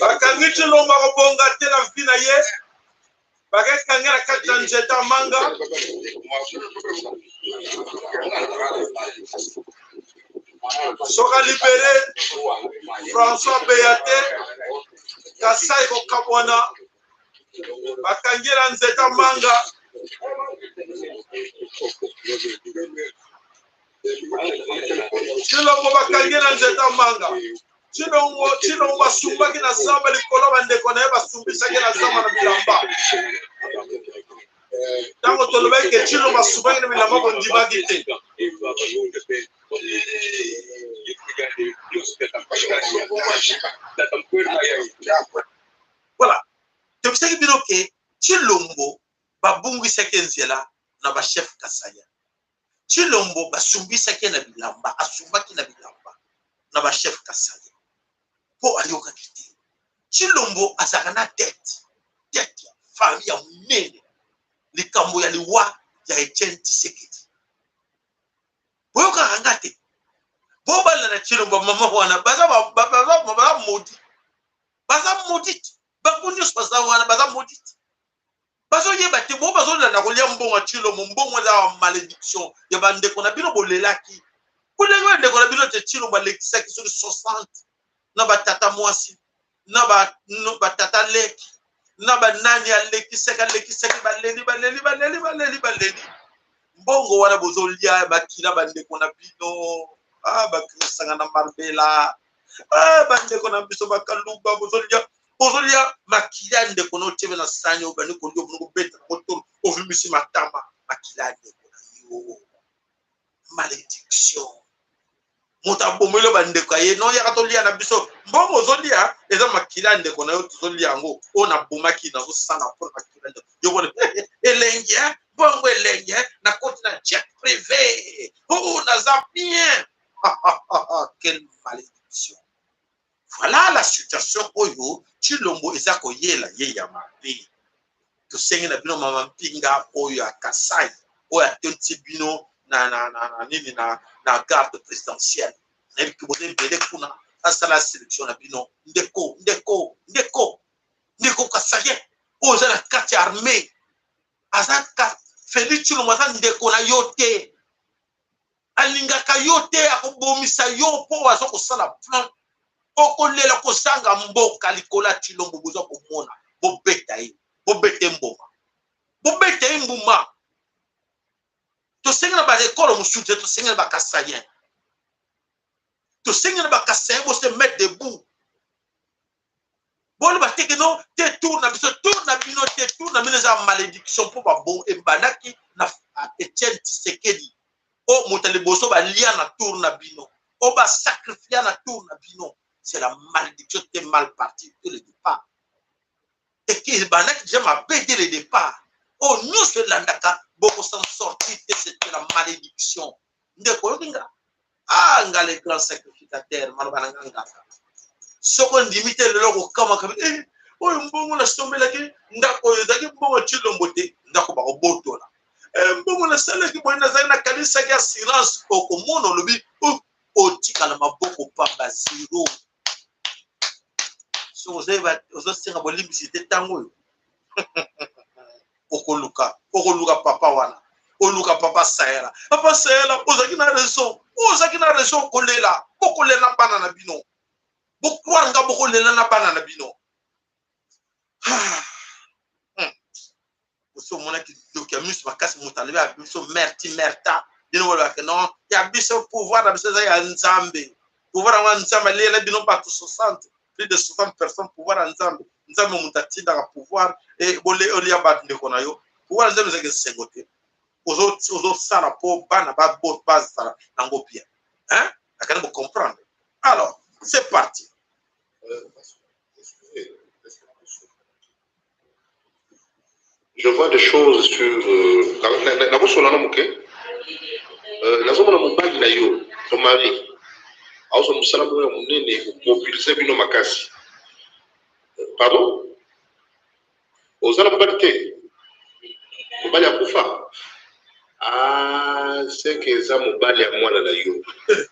Bakangi Tshilombo akobonga te na vie na ye, bakekange na kati na nzete ya manga. Soki alibere François Beya te, Kasai kokabwana, bakangi ye na nzete ya manga. Tshilombo bakangi na nzete ya manga. Tshilombo, Tshilombo basumbaki na zamba likolo bandeko na ye basumbisaki na zamba na bilamba. Ntango tolobaki ke Tshilombo asumbaki na bilamba bondimaki te. Voilà. Tobisaki bino ke Tshilombo babungisaki nzela na ba chef Kasaya. Tshilombo basumbisaki ye na bilamba, asumbaki na bilamba na ba chef Kasai po ayokaki te. Tshilombo azalaka na tete, tete ya famille ya munene, likambo ya liwa ya Etienne Tshisekedi. Boyokaka nga te? Bobala na Tshilombo mama wana baza ba, ba, baza, baza maudit. Baza maudit. Bango nyonso baza wana baza maudit. Bazoyeba te bo bazolanda kolia mbongo ya Tshilombo, mbongo eza ya malediction ya bandeko na bino. Bolelaki bolelaki bandeko na bino te. Tshilombo alekisaki soki 60 na batata mwasi na batata leki na banani, alekisaki alekisaki, baleli baleli baleli baleli baleli. Mbongo wana bozolia makila bandeko na bino, ah, bakrisanga na Marbella, ah, bandeko na biso bakaluba, bozolia bozolia makila ya ndeko na otiebe na sani, obandi kolia, obandi kobeta na kotolo, ovimbisi matama, makila ya ndeko na yo, malédiction. Moto abomeli bandeko ya ye, no yaka tolia na biso mbongo ozolia eza makila ya ndeko na yo, tozolia yango oyo nabomaki, nazosala mpona makila ndeko yo bona elengi, mbongo elengi, nakoti na jet privé, oh naza bien. Quelle malédiction! Voilà la situation oyo Tshilombo eza koyela ye ya mabe. Tosengi na bino mama Mpinga oyo ya Kasai oyo atondisi bino na, na, na, na nini na, na garde présidentielle, nayebi ke boza ebele kuna, asala sélection na bino. Ndeko, ndeko, ndeko, ndeko Kasaïen oyo oza na kati ya armée, aza ka Felix Tshilombo aza ndeko na yo te, alingaka yo te, akobomisa yo mpo aza kosala plan. Okolela kozanga mboka likolo ya Tshilombo. Boza komona, bobeta ye, bobeta ye mboma, bobeta ye mbuma. Tosengi na baekolo mosusu te, tosengi na bakasayen, tosengi na bakasayen bose mettre debout. Boloba te ke no te, tour na biso, tour na bino te, tour na bino eza malédiction mpo babon ebandaki na Etienne Tshisekedi oyo moto ya liboso balia na tour na bino, oyo basacrifia na tour na bino. C'est la malédiction te, mal parti dès le départ, eke ebandaki déjà mabe dès le départ, oyo nyonso elandaka bokosan sortir te. C'était la malédiction. Ndeko, oyoki nga? Ah, nga le grand sacrificateur, maloba na nga ngaka. Soki ondimi te lelo, okokamwaka eh, oyo mbongo nasombelaki ndako oyo ezalaki mbongo Tshilombo te, ndako bakobotola. Eh, mbongo nasalaki boye, nazali nakanisaki assurance. Okomona olobi oh, otikala maboko pamba, zero. Soki ozosenga bolimbisi te ntango oyo okoluka, okoluka papa wana, oluka papa Sayela. Papa Sayela, ozalaki na raison, ozalaki na raison. Okolela, bokolela na bana na bino, bocroire nga, bokolela na bana na bino. Osi omonaki ndoki ya miso makasi, moto alobi ya biso merti merta, bino bolobaka non, ya biso pouvoir na biso eza ya Nzambe. Pouvoir yango ya Nzambe aliyela bino bato 60, plus de 60 personnes. Pouvoir ya Nzambe, Nzambe moto atindaka pouvoir olia bato ndeko na yo. Pouvoir ya Nzambe ezalaki esengo te, ozosala mpo bana bazala nango bien, hein? Akani bocomprendre. Alors c'est parti.
Je vois des choses sur euh, nakosola na moke euh, nazomona mobali na yo ton mari aozwa mosala moko ya monene ekomobilize bino makasi euh, pardon oza na mobali te mobali akufa ah, seke eza mobali ya mwana na yo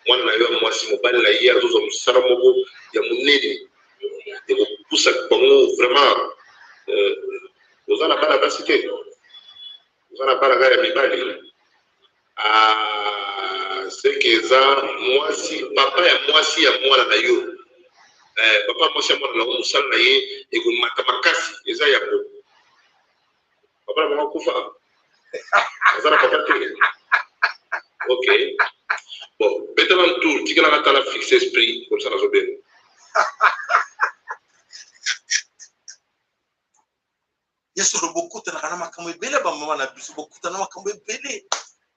mwana na yo ya mwasi mobali na ye azozwa mosala moko ya monene ekopusa bango vraiment euh, oza na bana basi te oza na bana kaka ya mibali ah, seke eza mwasi papa ya mwasi ya mwana na yo eh, papa mwasi ya mwana na yo mosala na ye ekomata makasi eza yango papa na bango akufa aza na papa te ok bon betala tour tikala natala fixe esprit comme ça nazobenga
ya solo bokutanaka na makambo ebele bamama na biso bokutana na makambo ebele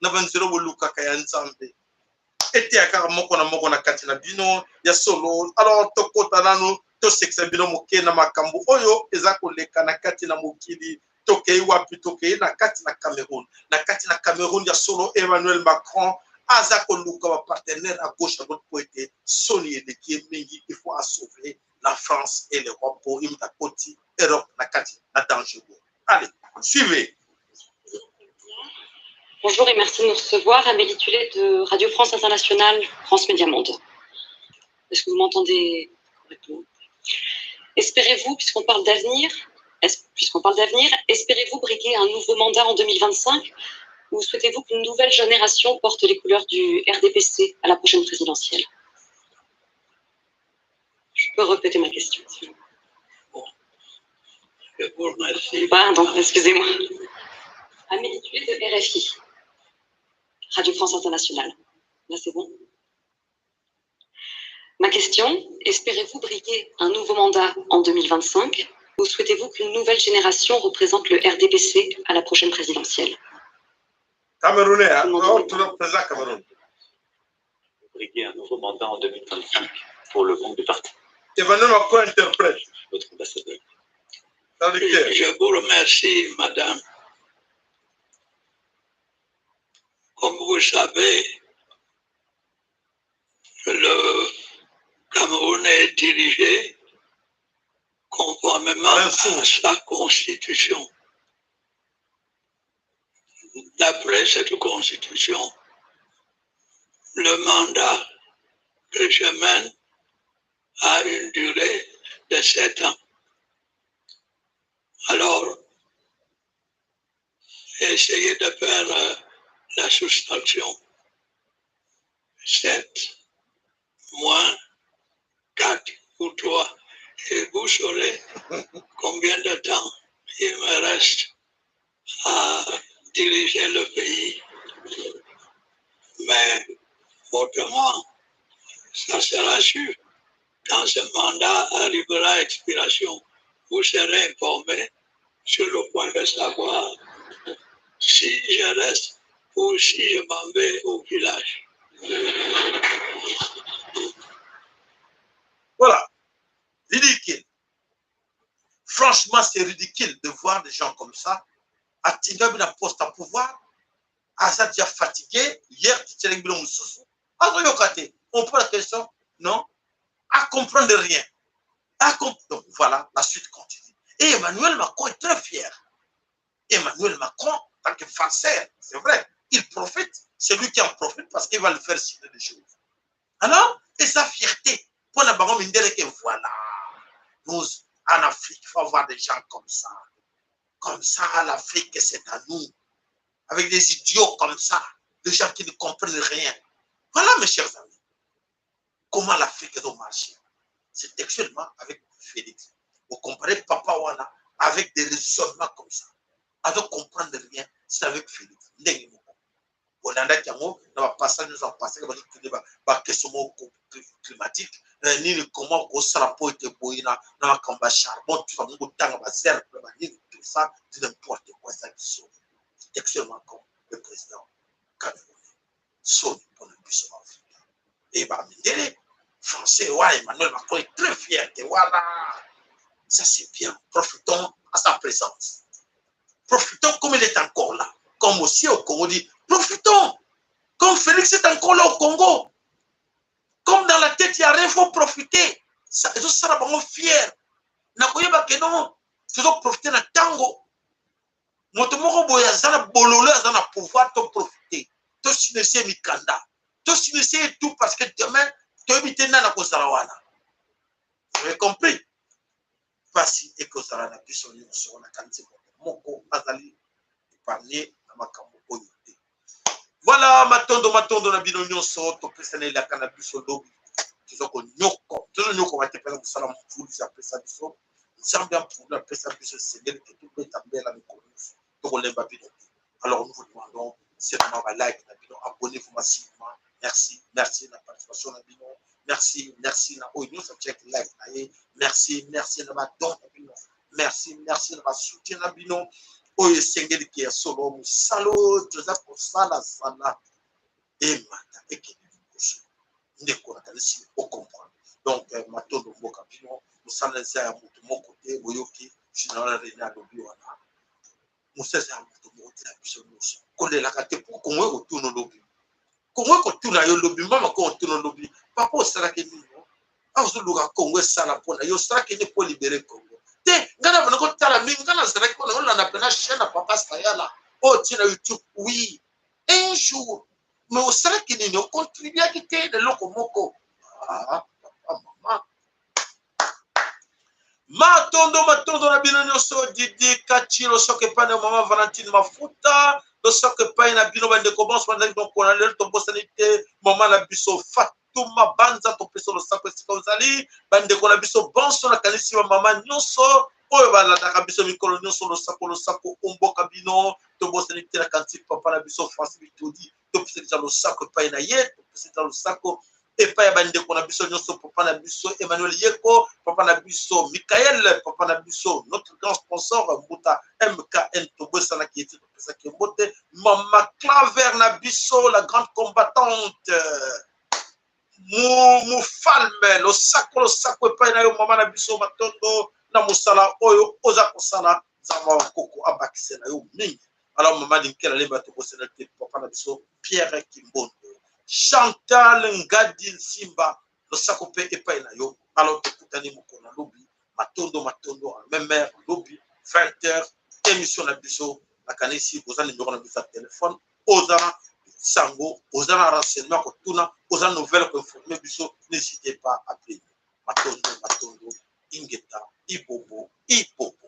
na banzela bolukaka ya nzambe eteya kaka moko na moko na kati na bino ya solo alors tokota nanu tosekisa bino moke na makambo oyo eza koleka na kati na mokili tokei wapi tokei na kati na cameroun na kati na cameroun ya solo emmanuel macron aza koluka bapartenaire à gauche à droite mpo ete soni eleki ye mingi il faut asauve la france et l'europe mpo ye moto akoti europe na kati na danger boye allez suivez
Bonjour et merci de nous recevoir. Amélie Tullet de Radio France Internationale, France Média Monde. Est-ce que vous m'entendez correctement Espérez-vous, puisqu'on parle d'avenir, puisqu'on parle d'avenir, espérez-vous briguer un nouveau mandat en 2025 ou souhaitez-vous qu'une nouvelle génération porte les couleurs du RDPC à la prochaine présidentielle Je peux répéter ma question. Si
vous Je vous remercie.
Pardon, excusez-moi. Amélie Tullet de RFI, Radio France Internationale. Là, c'est bon Ma question, espérez-vous briguer un nouveau mandat en 2025 ou souhaitez-vous qu'une nouvelle génération représente le RDPC à la prochaine présidentielle
Camerounais, hein? Non, président Cameroun.
Briguer un nouveau mandat en 2025 pour le compte du parti.
Emmanuel Macron interprète.
Votre ambassadeur.
Je vous remercie, madame. Comme vous savez, le Cameroun est dirigé conformément à sa constitution. D'après cette constitution, le mandat que je mène a une durée de sept ans. Alors, essayez de faire euh, la soustraction. 7 moins 4 ou 3 et vous saurez combien de temps il me reste à diriger le pays. Mais autrement, ça sera sûr. Quand ce mandat arrivera à expiration, vous serez informé sur le point de savoir si je reste ou si je m'en vais au village.
Voilà. Ridicule. Franchement, c'est ridicule de voir des gens comme ça. Atinga na poste à pouvoir. Aza déjà fatigué. Hier, tu bino mosusu. Azoyoka te. On pose la question. Non. À comprendre rien. À comp Donc voilà, la suite continue. Et Emmanuel Macron est très fier. Emmanuel Macron, tant que farceur, c'est vrai, il profite. C'est lui qui en profite parce qu'il va le faire signer des choses. Alors, et sa fierté, pour la baronne que voilà, nous, en Afrique, il faut avoir des gens comme ça. Comme ça, l'Afrique, c'est à nous. Avec des idiots comme ça, des gens qui ne comprennent rien. Voilà, mes chers amis, comment l'Afrique doit marcher. C'est textuellement avec Félix. Vous comparez Papa Wana avec des raisonnements comme ça. Avec comprendre rien, c'est avec Félix. Ndenge moko. bolandaki yango na bapassage nyonso bapasaki bazotune baquestion moko climatique eh, nini comment kosala mpo ete boye na makambo ya charbon tout ça kotanga bacercle banini tout ça du n'importe quoi eza biso textuellement comme le président camerounais soni mpona biso baafrika e bamindele français wana emmanuel macron est très fier te wana ça c'est bien profitons à sa présence. Profitons comme il est encore là. Comme aussi au Congo dit, profitons. Comme Félix est encore là au Congo. Comme dans la tête, il n'y a rien, il faut profiter. Ezosala bango fier. Nakoyeba ke non, tozo profiter na tango. Moto moko boye aza na bololo, aza na pouvoir, to profiter. To sinesie mikanda. To sinesie tout parce que demain, toyebi te nani akozala wana. Vous avez compris? Pasi ekozala na biso nyonso. Nakanisi moto moko azali épargné na makambo oyo te. Voilà, matondo matondo na bino nyonso. Topesana elaka na biso lobi. Toza konyoko, tozonyokoma te mpena mosala mofulusi apesa biso. Nzambe ya mfulu apesa biso, esengeli te tobeta mbela mikolo nyonso, tokolemba bino te. Alors nous vous demandons seulement ba like na bino, abonnez-vous massivement. Merci, merci na participation na bino. Merci, merci na oyo nyonso atiaki like na ye. Merci, merci na ba don na bino. Merci, merci na ba soutien na bino. Oyo esengeli ke ya solo mosala oyo toza kosalasala emata ekende liboso. Ndeko, nakanisi ocomprendre. Donc matondo mboka bino, mosala eza ya moto moko te. Boyoki général René alobi wana, mosala eza ya moto moko te, ya biso nyonso. Kolelaka te mpo Kongo ekotuna olobi, Kongo ekotuna yo lobi, mama Kongo otuna olobi, papa osalaki nini? Awa ozoluka Kongo esala mpona yo, osalaki nini mpo libere Kongo te? Ngai na banda kotala mingi, ngai nazalaki mpona olanda mpena chaîne ya papa Sayala oyo tie na YouTube. Oui, un jour, mais osalaki nini? Okontribuaki te na eloko moko. Ah, papa, mama, matondo matondo na bino nyonso. Didi Kachi, losako epai na mama Valentine Mafuta, losako epai na bino bandeko bonso bandaki mokona lelo. Tobosani te mama na biso Fatuma Banza, topesa losako esika ozali. Bandeko na biso bonso, nakanisi bamama nyonso oyo balandaka biso mikolo nyonso, losako losako omboka bino. Tobosani te nakanisi papa na biso Francis Bitodi, topesa losako epai na ye, topesa losako epai ya bandeko na biso nyonso, papa na biso Emmanuel Yeko, papa na biso Michael, papa na biso notre grand sponsor Mbuta MKN, tobosanaki ye te, topesaki mbote. Mama Claver na biso, la grande combattante Mufalme, losako losako epai na yo mama na biso, matondo na mosala oyo oza kosala. Nzambe wa nkoko abakisela yo mingi. Alors mama Linkela Lemba, tobosana te papa na biso Pierre Kimbondo, Chantal Ngadi Nsimba, losako mpe epai na yo. Alors tokutani mokolo na lobi. Matondo matondo, même heure lobi 20 heures, émission na biso. Nakanisi boza numéro na biso ya telefone. Oza na sango, oza na renseignement kotuna, oza nouvelle koinforme biso, n'hésitez pas, appeler. Matondo matondo, ingeta, ibobo ibobo.